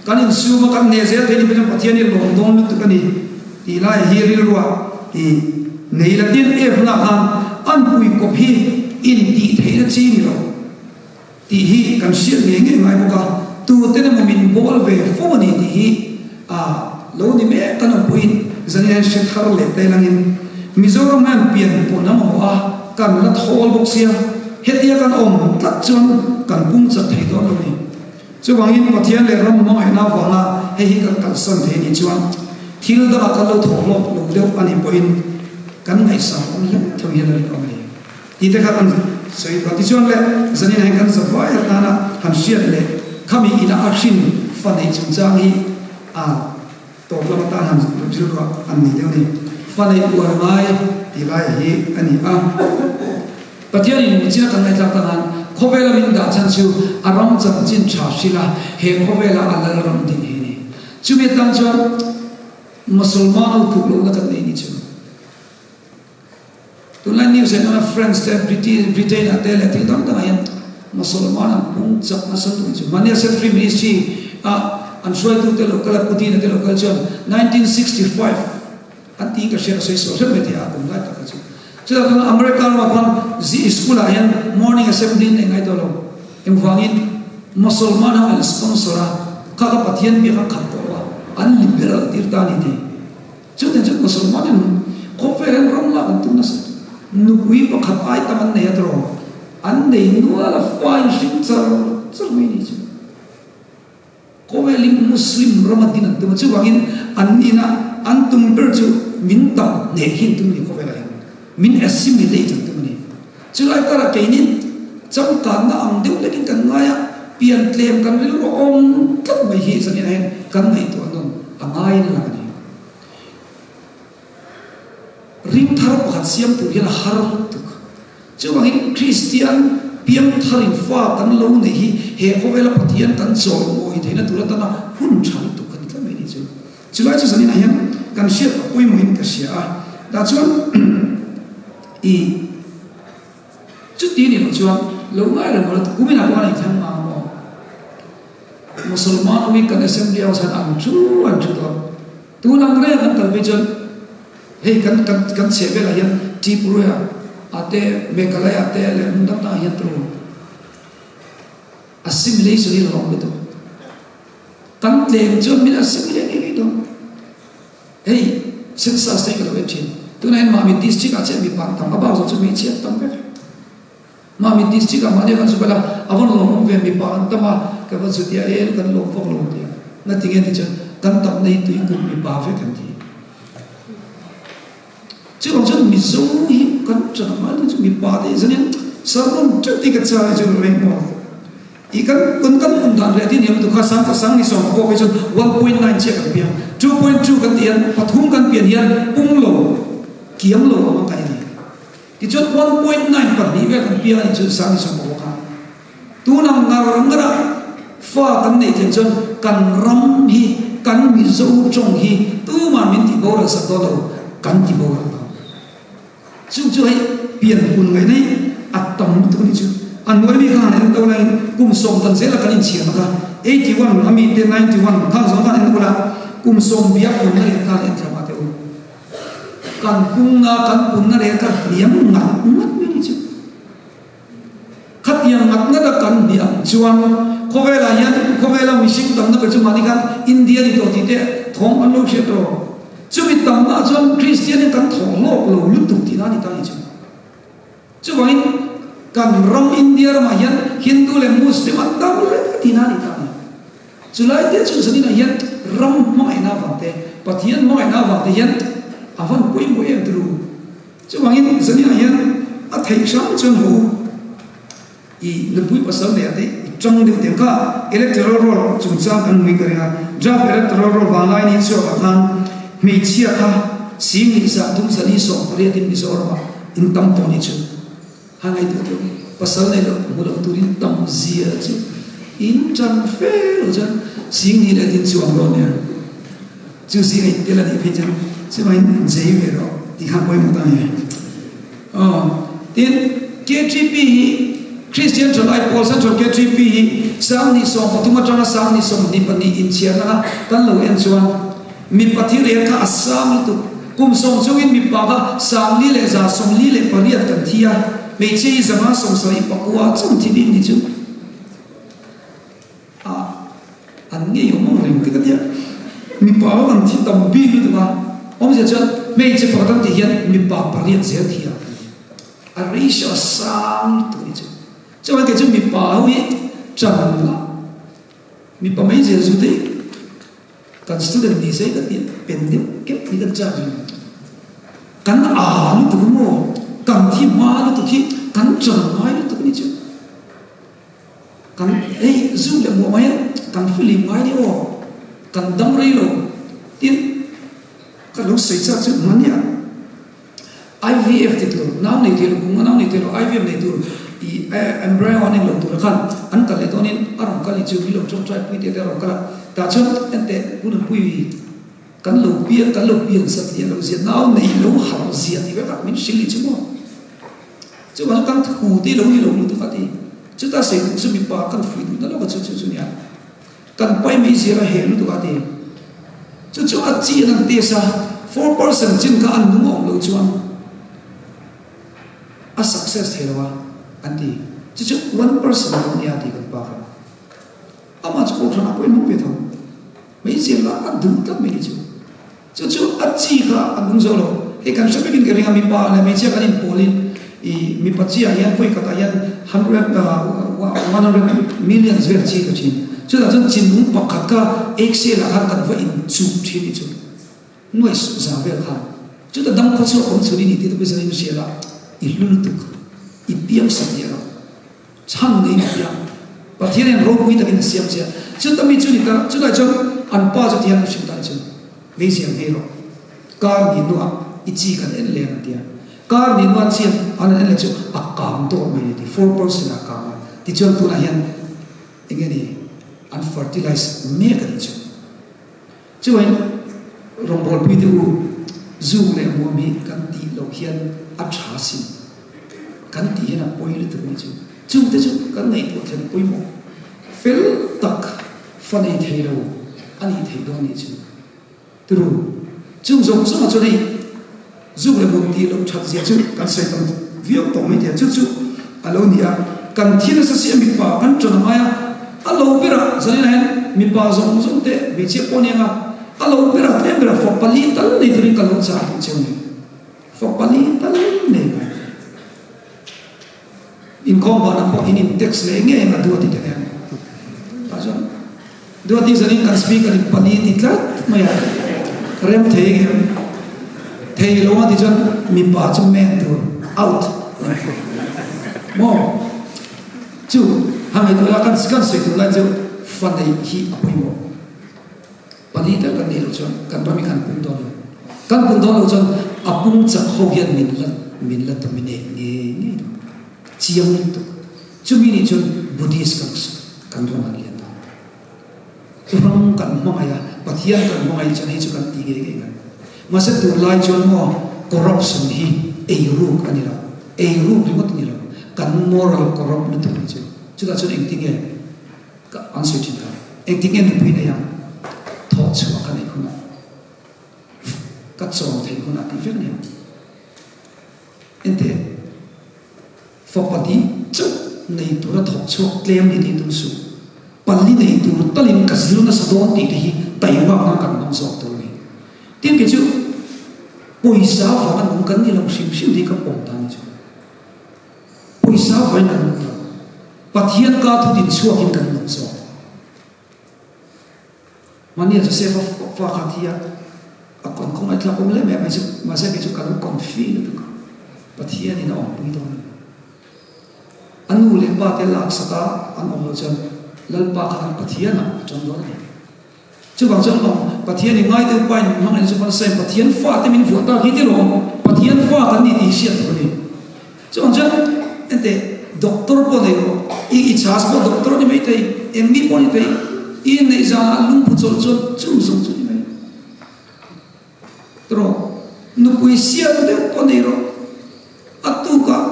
Kan insum a, kan hneh zel thei a nih pawh chuan Pathian hi lawm dawn lutuk a ni tih lai hi rilruah i nei la. Tin, Evna khan an puikawp hi intih theihna chi ni lo. Tih hi kan hriat ngei ngei ngai bawk a, tuten emaw min bawl ve fo a ni tih hi a lo ni mek kan awm pawhin zanin hian hre thar leh ta ilangin Mizoram hian pian pawn a mamawh a, kan la thawl bawk sia, hetia kan awm tlat chuan kan pung chak thei dawn lo ni. Chuvangin Pathian leh ram hmangaihna avanga hei hi kan kalsan thei anih chuan thil dangah kan lo thawh hlawk lo deuh anih pawhin kan ngaihsam awm hle tho hian a rinawm a ni. Tih te kha kan sawi tawh. Tichuan le zanin ah hian kan zavai atana han hriat leh khami ina a hrin fa neih chungchang hi a tawp lam atan han rilruah an nei deuh a ni. Fa neih uar ngai tih lai hi a ni a. Pathianin michina kan ngaihthlak tak han khawvela min dah chhan chu a ram chanchin tha hrilh a, he khawvela a lal ram din hi a ni. Chumi atang chuan Musulman ho tluk lohna kan nei ni chu. Tunlai news ah hian France te British Britain ah te leh thil dang dangah hian Musulman an pung chak nasa tun chu. Mahni a Set Free Ministry ah an hruaitu te lo kal a Putin a te lo kal chuan 1965 an tiin ka hria ka sawi sual hrep mai thei a kum lai tak kha chu. Chutah chuan America ramah khuan zi school ah hian morning assembly an nei ngai tawh lo. Engvangin Musulman ho an sponsor a kha kha Pathian biak a khat tawh lo a an liberal tir ta a ni thei. Chutiang chuan Musulman in khawvel hian ram lak an tum nasa. Nupui pakhat ai tam an nei a tawrh an nei nual a fa in hring char char mai ni chu. Khawvel in Muslim ram a din an tum a chuvangin an nihna an tum ber chu min tam hneh hi an tum a ni khawvelah hian min assimilate an tum a ni. Chulai karah keinin changkanna ang deuh lekin kan ngai a, pian tlem kan rilru awm tlat mai hi zanin ah hian kan ngaihtuah nawn a ngaiin a lang a ni. Ring thar pakhat siam tur hian a har lutuk. Chuvangin Kristian piang tharin fa kan lo neih hi he khawvela Pathian kan chawimawi theihna tur atana hun tha lutuk kan ni tlat mai a ni chu. Chulai chu zaninah hian kan hriat a pawimawhin ka hria a, tah chuan i chuti ni loh chuan lo ngai reng rawh kuminah pawh an inthlang ngang maw? Musulman week kan assembly house hian an thu an thu dawn. Tun ang reng an kal phei chuan hei kan kan kan chheh velah hian Tripura ah te Meghalaya te leh hmun dang dangah hian turu assimilation hi a lo awm ve tawh. Kan tlem chuan min assimilate ngei ngei dawn. Hei census te hi ka lo en thin. Tunah hian Mamit district ah chiah mipa an tam a bak zawh chu hmeichhia an tam vek. Mamit district ah mahni kan zuk a la, a vawn lawmawm ve mipa an tam a, ka va zu tia e kan lawm vak lo tia. Nga tinge ti chuan kan tamna hi tui kum mipa vek an ti. Chuvang chuan Mizo hi kan ṭan a ngai lo chu mipa te hi zanin sermon ṭeuh te hi ka chai chu reng maw. I kan kan kan um dan leh tin hiam tu kha sang sang ni sawm pawh phei chuan 1.9 chiah kan piang 2.2 kan tih hian pathum kan pian hian pung lo kiam lo ang a kai a ni. Tichuan 1.9 pahnih vel kan piang a nih chu sang ni sawm pawh kha tunang ngar ngar a fa kan neih thlen chuan kan ram hi kan Mizo tawng hi tumah min tih boral sak dawn lo kan ti boral dawn. Chu chu hei pian hun ngaihna hi a tam lutuk a nih chu. A hnuai mi kha han en to laiin kum 10 dan zela kan inchhiarna kha 81 a mite 91 khang zawng khan en ula kum 10 biak punna leh khan en thla mah teh u. Kan pungna kan punna leh kha hniam ngat ngat mai a nih chu. Khatiang ngat ngat a kan hniam chuan khawvelah hian khawvela mihring tamna ber chu mahni khan India ni tawh tih te thawng an lo hriat rawh. Chumi tamna ah chuan Kristian in kan thawh hlawk lo lutuk tihna a ni ta ni chu. Chuvangin kan ram India ramah hian Hindu leh Muslim an tam hle tihna a ni ta ni. Chulai te chu zaninah hian ram hmangaihna avang te, Pathian hmangaihna avang te hian a van pawimawh em turu. Chuvangin zaninah hian a theih hram chuan haw u. I nupui pasal neih ah te i tang deuh teh kha electoral roll chungchang kan hmui ka ring a, draft electoral roll vanglai ni chhuak ah khan hmeichhia kha sing lih zah thum zali 18 in Mizoram ah in tam tawh ni chu ha ngaihtuah teh u, pasal nei loh hmu loh turin tam zia chu in tan fe lo chuan sing ni leh tin chuang dawn nia chu zing a in tel a nih phei chuan chuvangin jei ve rawh tih kha pawimawh ta ni. Tin, KTP hi Kristian Thalai Pawl Central KTP hi Sanghnih 13 atanga Sanghnih 22 inchhiarna kha kan lo en chuan mipa thi rel kha a sang lutuk. Kum 10 chungin mipa kha 4148 kan thi a, hmeichhia hi 579 chauh thi bik ni chu. A an ngei awm ang reng te ka tia. Mipa ho an thi tam bik lutuk a, awmzia chuan hmeichhe pakhat an tih hian mipa pariat zel thi a a ratio a sang lutuk a ni chu. Chuan kei chu mipa ho hi chan la. Mipa mai zel zu te kan student ni se ka ti pen deuh keuh hi kan chak reng. Kan aa lutuk maw, kan thi hma lutuk hi kan chan ngai lutuk ni chu. Kan hei zu leh muah mai a, kan filim ngai ni aw, kan dam rei lo. Tin, ka lo sawi chak chu hmania IVF ti tur, nau nei thei lo, kum a nau nei thei lo, IVF nei tur i embryo an englo tur a khan an kal leh dawnin a rawn kal ni chu min lo tawngtai pui teh te a rawn kal a, tah chuan enteh hunpui kan lo pian kan lo pian sat lian lo zia nau nei lo harh zia tih vekah min hrilh ni chu maw. Chuvang kan thu te lo ni lo lutuk a ti. Chuta sawi duh chu mipa kan fuih duh na lawk a chu chu chu nia. Kan pai mai zir a heh lutuk a ti. Chu chu a chi an an test a, 4% chin kha an nung awm lo chuan a success thei lo a an ti. Chu chu 1% lo nia ti kan pa kha. Amah chu kohhran ah pawh in hmang ve tho. Mai zir lah a duh tlat mai ni chu. Chu chu a chi kha a nung zo lo. Hei kan hre vekin ka ring a, mipa leh hmeichhia kan inpawlin i mipa chiah hian khawi khatah hian hundred 100 millions vel chi ka thin. Chutah chuan chinlung pakhat kha Excel ah khan kan va inchuh thin i chu nuai za vel khan. Chuta dam khaw chhuak awm chhun i ni tih te pawh i zanin hriat a, i hlu lutuk, i piang sak diah lo. Chhan nei ni piang Pathian hian ropui takin a siam che a, chuta mi chu ni ta, chutah chuan an pa chu tihian an hrilh ta chu, Meizial ngei rawh, kar ni hnuah i chi kan en leh ang an ti a, kar ni hnuah chi an en leh chu a kang tawh mai a ti, 4% ah a kang a, tichuan tunah hian eng nge ni an fertilize mek a nih chu. Chuan rawngbawlpuite u, zu leh muam hi kan tih loh hian a tha sin. Kan tih hian a pawi lutuk mai chu. Chungte chu kan ngaihtuah thlen pawimawh fel tak fa nei thei lo a nih theih dawn nih chu. Turu, chung zawng zawngah chuan hei zu leh muam tih loh that zia chu kan sawi tam viau tawh mai thei a. Chu chu a lo ni a, kan thi nasa si a mipa kan ṭan a ngai a, a lo berah zaninah hian mipa zawng zawng te hmeichhia pawh a ni ang a, a lo berah tlem berah fa pali tal nei turin ka lo chah duh cheu ni. Fa pali tal nei mai. Inkhawm banah pawh in in text leh ngei ang a duati te nen. Tah chuan duati zanin kan speaker in pali ti tlat mai a, rem thei ngem thei lo a ti chuan mipa chu men tur out maw chu han ngaihtuah ila kan kan sawi tur lai chu fa neih hi a pawimawh. Pali tal kan neih loh chuan kan ram hi kan pung dawn lo. Kan pung dawn loh chuan a pung chak ho hian min la min la dominate ngei ngei dawn. Chiang lutuk. Chumi nih chuan Buddhist kan kan ram an lian dawn. Ram kan hmangaih a, Pathian kan hmangaih chuan hei chu kan ti ngei ngei ngai. Mahse tunlai chuan maw corruption hi eiruk a ni lo. Eiruk ringawt a ni lo. Kan moral corrupt lutuk hi chu. Chutah chuan engtinge Ka an sawi thin ta. Engtik nge nupui nei ang? Thawh chhuah ka neih hunah, ka chawm theih hunah tih vek nia. Enteh, fapa dih chauh nei tura thawk chhuak tlem ni tih tum suh. Pali nei tur talin ka zir nasa dawn tih te hi taihmak nan kan hmang zawk tur a ni. Tin kei chu pawisa vanga nung kan ni lo hrim hrim tih ka pawm ta ni chu. Pawisa vain kan nung lo. Pathian ka thu din chhuakin kan nung zawk. Mahnia Josefa fa kha thi a, a kawn khawngaih tlak awm lem em mai chu, mahse kei chu ka lo confi lutuk a, Pathianin a awmpui dawn a ni. A nu leh pa te laksak a an awm loh chuan Lalpa kha kan Pathianah a ṭang dawn a ni. Chuvang chuan lawm, Pathian i ngai deuh pain min hmangaih chu Farisai Pathian fate min vuah tak hi ti lawm, Pathian fa kan ni tih hi hriat tur a ni. Chuvang chuan enteh doctor pawh nei rawh, i i chhas pawh doctor a ni mai thei, eng mi pawh a ni thei, i inneih zanah lungphu chawlh chuan chung zawng chu a ni mai. Tiraw, nupui sial deuh pawh nei rawh, a tukah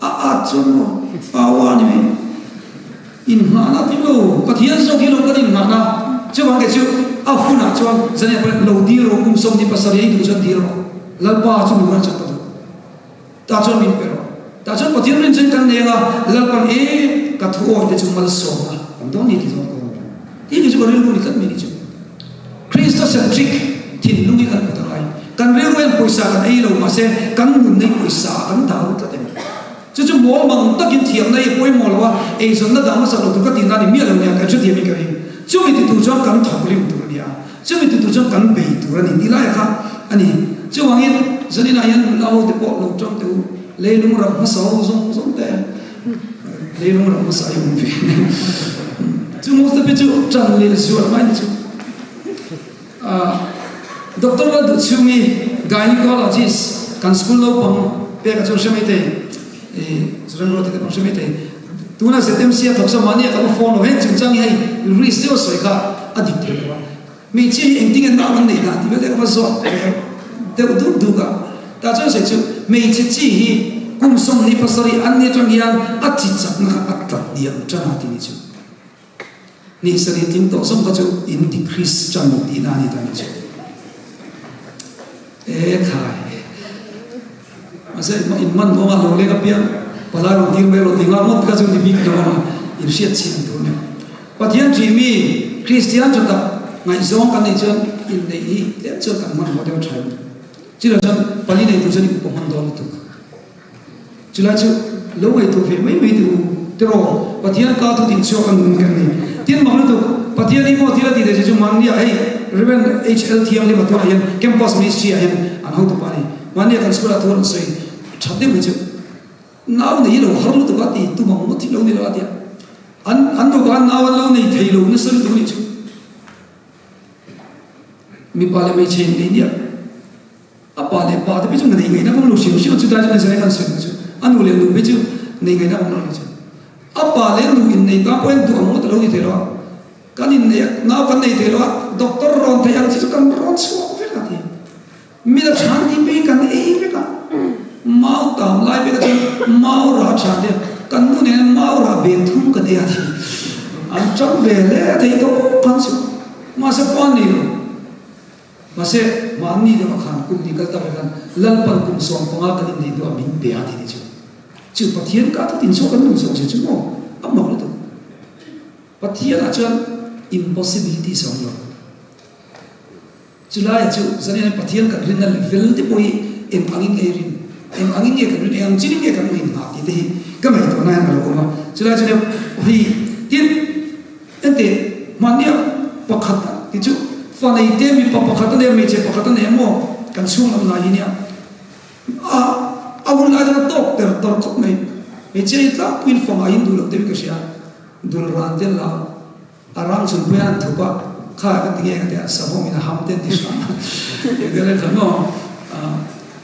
A at chuan maw power a ni mai. Inngahna tih lo, Pathian zawk hi lo kan inngahna. Chuvang ke chu a hunah chuan zan pawh lo dil rawh, kum 27 ei duh chuan dil rawh. Lalpa chu nura chuan ka duh. Tah chuan min pe rawh. Tah chuan Pathian rin chuan kan nei anga Lalpan e ka thu awi te chu malsawmna awm dawn ni ti zawng ka awm. Tih hi chu ka rilru ni tlat mai ni chu. Christocentric thinlung hi kan hmu ta ngai. Kan rilru hian pawisa kan ei lo mahse kan nun nei pawisa kan dah ru tlat em? Chu chu mawl mang takin thiamna hi a pawimawh lo a, eizawnna dah hmasa lo tur ka tihna a ni miah lo nia, kan hrethiam in ka ring. Chumi ti tur chuan kan thawk rim tur a ni a, chumi ti tur chuan kan bei tur a ni tih laiah kha a ni. Chuvangin zaninah hian nula ho te pawh lo tang teh u, leilung ram hmasa ho zawng zawng te, leilung ram hmasa hi awm ve chu most te chu tan leh zual mai ni chu. Doctor Lalduhchhungi, Gynecologist, kan school naupang pek a chuan hre mai thei, Zoram te pawh hre mai thei. Tuna ZMC a thawk chuan mahni a ka va phone lo, heng chungchang hi hei risk deuh a sawi kha a dik thei lo a. Hmeichhia hi engtin nge nau an neih dan tih vel te ka va zawt deuh duk duk a. Tah chuan sawi chu hmeichhe chi hi kum 27 an ni atang hian a chi chakna kha a tlat diam tan a tih ni chu. Ni sarih tling tawh zawng kha chu in ti Christian tihna a ni ta ni chu. E khai. Mahse in man dawnga lo leng apiang palai rawn tir mai rawh ti nghal ngawt kha chu ni bik lo a, in hriat chian tur a ni. Pathian ṭih mi Kristian ṭha tak ngaihzawng kan neih chuan inneih hi tlem chuan kan hmanhmawh deuh a ṭha em? Chutah chuan pali nei tur chuan i upa hman dawn lutuk. Chulai chu lo ngaihtuah ve mai mai teh u tiraw, Pathian ka thu tih chhuak a nun kan ni. Tin mak lutuk, Pathian hi maw thil a tih theih che chu mahnia hei Rev. HL Thianghlim a tunah hian Campus Ministry ah hian an hotu pah a ni. Mahnia kan school ah thu a rawn sawi that deuh mai chu nau nei hi lo har lutuk a ti tum ang ngawt hi lo ni lo a ti a. An an nupa nau an lo nei thei lo nasa lutuk a nih chu. Mipa leh hmeichhe in nei nia. A pa leh pa te phei chu nei ngaihna ka awm lo hrim hrim a, chutlai chu Nazareth an sawi chu a nu leh nu phei chu nei ngaihna awm lo ni chu. A pa leh nu innei ta pawhin duh ang ngawt a lo ni thei lo a, kan innei a, nau kan nei thei lo a, doctor rawn theih ang chi chu kan rawn chhuak vek a ti. Mila chhan tih phei kan ei vek a, mau tam lai vek a chuan mau rah chhan te kan nu nen mau rah ve thum kan ei a ti. An chang ve hle thei tawh khan chu mahse khuan nei lo. Mahse, mahni deuh a khan kum ni kal tak khan Lalpan kum 15 kan inneih hnuah min pe a ti ni chu. Chu Pathian ka thu tinchhuak kan nun zawk zia chu maw a mak lutuk. Pathian ah chuan impossibilities a awm lo. Chulaiah chu zanian Pathian kan rinna level te pawh hi eng angin nge i rin, eng angin nge kan rin, eng ang chin in nge kan ngaihngah tih te hi ka ngaihtuahna hian a lo awm a. Chulai chu hei tin Heti, mahnia pakhat a ti chu fa nei te mipa pakhat a nei a, hmeichhe pakhat a nei a maw? Kan chhung lam lai hi nia. A a hun lai chuan a tawk ter tawr khawp mai. Hmeichhia hi tlangpuiin fa ngaiin duh loh deuhin ka hria. Dul ran te an la a, a rang chhun pawhin an thup a, kha ka ti nge ka ti a, savawm in a ham te an ti hram a, tih vel a kha maw?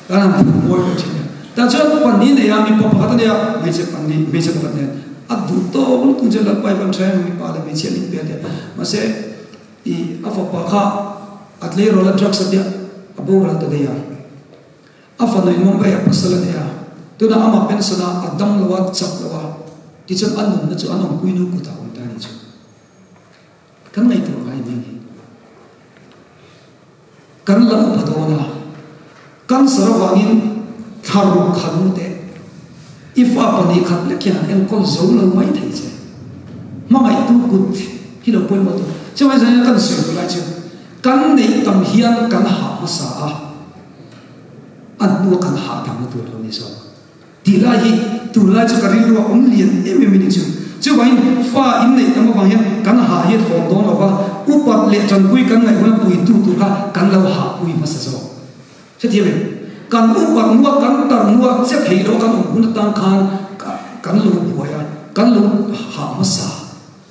Kan han phur mawi ve thin a. Tah chuan pahnih nei a, mipa pakhat a nei a, hmeichhe pahnih, hmeichhe pakhat nen a duh tawk lutuk chu Lalpa i van tha em mipa leh hmeichhia min pe a tia. Mahse i a fapa kha a tleirawl a drugs a tia a boral ta daih a. A fanu in Mumbai ah pasal a nei a, tunah amah pension a a dam lo a, chak lo a, tichuan a nunna chu an awmpui nu kutah a awm ta a ni chu. Kan ngaihtuah ngai mai ni. Kan la upa dawn a, cancer avangin thla ruk khat nu teh i fa 2 khat lek hian an enkawl zo lo mai thei che. Hmangaihtu kut hi lo pawimawh tur. Chuvang zanin kan sawi tur lai chu kan neih tam hian kan hah hmasa a, a hnua kan hah dangna tur lo ni zawk. Tih lai hi tunlai chu ka rilru a awm lian em em a ni chu. Chuvangin fa in neih tam avang hian kan hah hi a thawn dawn lo va, upat leh tanpui kan ngaih huna puitu tur kha kan lo hahpui hmasa zawk. Hrethiam em? Kan upat hnua kan tar hnua che thei lo kan awm hun atang khan kan lo buai a, kan lo hah hmasa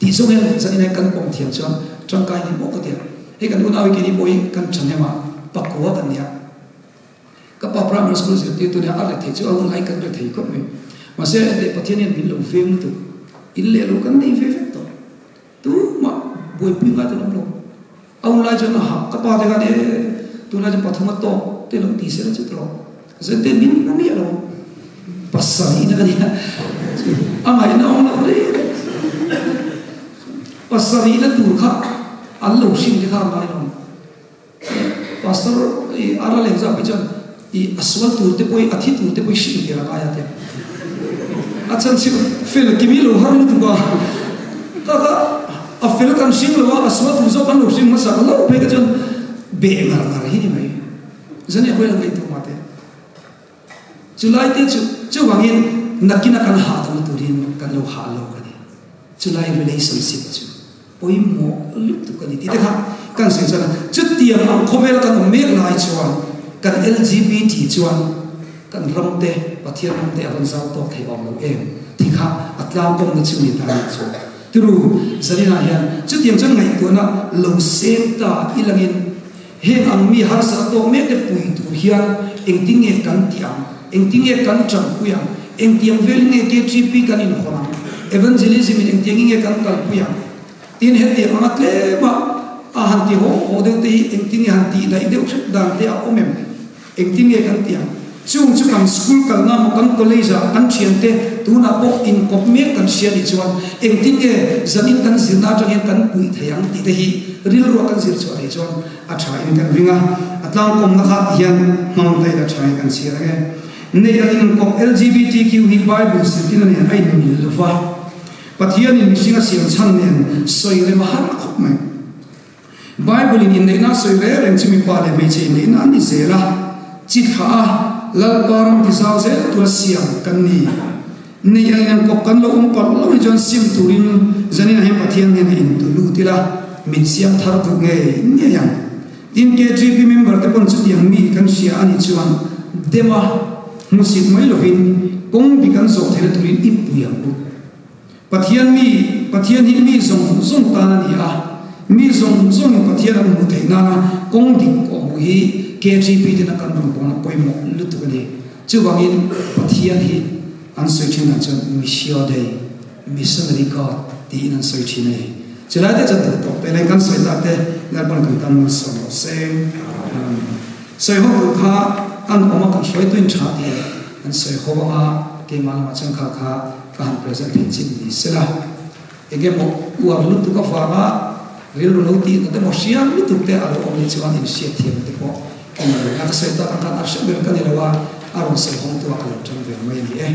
tih zawng hian zanin hian kan pawm thiam chuan tangkai ni maw ka ti a. Hei kan unau hi keini pawh hi kan thahnem a, pakua kan ni a. Ka pa primary school zirtirtu nia a rethei chu a hun ai kan rethei khawp mai. Mahse heti Pathian hian min lo veng lutuk. In leh lo kan nei ve vek tawh. Tumah buaipui ngai kan awm lo. A hun lai chuan aha ka pa te khan e tunlai chuan pathum a tawk te lo ti sela chu tawh. Zente min hmu miah lo. Pasarih na ka nia. A ngaihna awm lo reng reng. Pasarih na tur kha an lo hrim te kha a ngai lo. Pastor i a ral engzah pawh chuan i a sual tur te pawh i a thi tur te pawh i hrilh tir a ngai a tia. A chhan chu fel kimi lo har lutuk a, ka ka a fel kan hring lo a, a sual tur zawk kan lo hring hmasa ka lo phei te chuan beh ngar ngar hi ni mai. Zania pawhin a ngaihtuah mah te. Chulai te chu chuvangin. nakina kan hahdamna turin kan lo hah lawk a ni. Chulai relationship chu pawimawh lutuk a ni tih te kha kan sawi chuan a, chutiang ang khawvel kan awm mek lai chuan kan LGBT chuan kan ram te, Pathian ram te a rawn zau tawk thei awm lo em tih kha a tlangkawmna chu ni ta a nih chu. Turu Zaninah hian chutiang chuan ngaihtuahna lo seng ta ilangin heng ang mi harsatna tawk mek te pui tur hian engtin nge kan tih ang, engtin nge kan tanpui ang, engtiang velin nge KTP kan inhawn ang, evangelism in engtiangin nge kan kalpui ang, tin hetiang anga tlema a han ti haw haw deuh te hi engtin nge han tih daih deuh hrep dan te a awm em? Engtin nge kan tih ang? Chung chu kan school kalna maw kan college ah kan thiante tunah pawh inkawp mek kan hria nih chuan engtin nge zanin kan zirna atang hian kan puih thei ang tih te hi rilruah kan zir chhuah thei chuan a tha in kan ring a, a tlangkawmna kha ti hian hmang ta ila tha in kan chhiar ang e. Nei an inkawp LGBTQ hi Bible zirtirna nen a inmil lo va, Pathianin mihring a siam chhan nen sawi rem a har khawp mai. Bible in inneihna a sawi reng reng chu mipa leh hmeichhe inneihna an ni zel a, chi thlah a, Lalpa ram ti zau zel tura siam kan ni. Nei ang in an kawp kan lo awm palh lo hi chuan sim turin zanin ah hian Pathian hnenah in tu lut ila, min siam thar duh ngei ngei ang. Tin, KGP member te pawn chutiang mi kan hria a nih chuan dem a, hmusit mai lovin kawng dik an zawh theihna turin i pui ang u. Pathian mi, Pathian hi mi zawng zawng tan a ni a, mi zawng zawngin Pathian an hmuh theih nana kawng dik kawh hmuh hi KGP tena kan rawn bawhna pawimawh lutuk a ni. Chuvangin Pathian hi an sawi thin ah chuan Missio Dei, Missionary God, tiin an sawi thin a ni. Chulai te chuan duh tawk te leh kan sawi tak te Lalpan kan tan malsawm rawh se. Amen. Sawi ho tur kha an awm a kan hruaituin tha tih an sawi ho anga keimah lamah chuan kha kha Ka han present thei chin ni sela, eng emaw uar lutuk avanga rilru lo tih na te maw hriam lutuk te a lo awm ni chuan inhriat thiamna te pawh ka nei lo. Ka sawi tak ang khan a hre ber ka ni lo a, a rawn sawi hawng tu ah ka lo tang ve mai a ni e.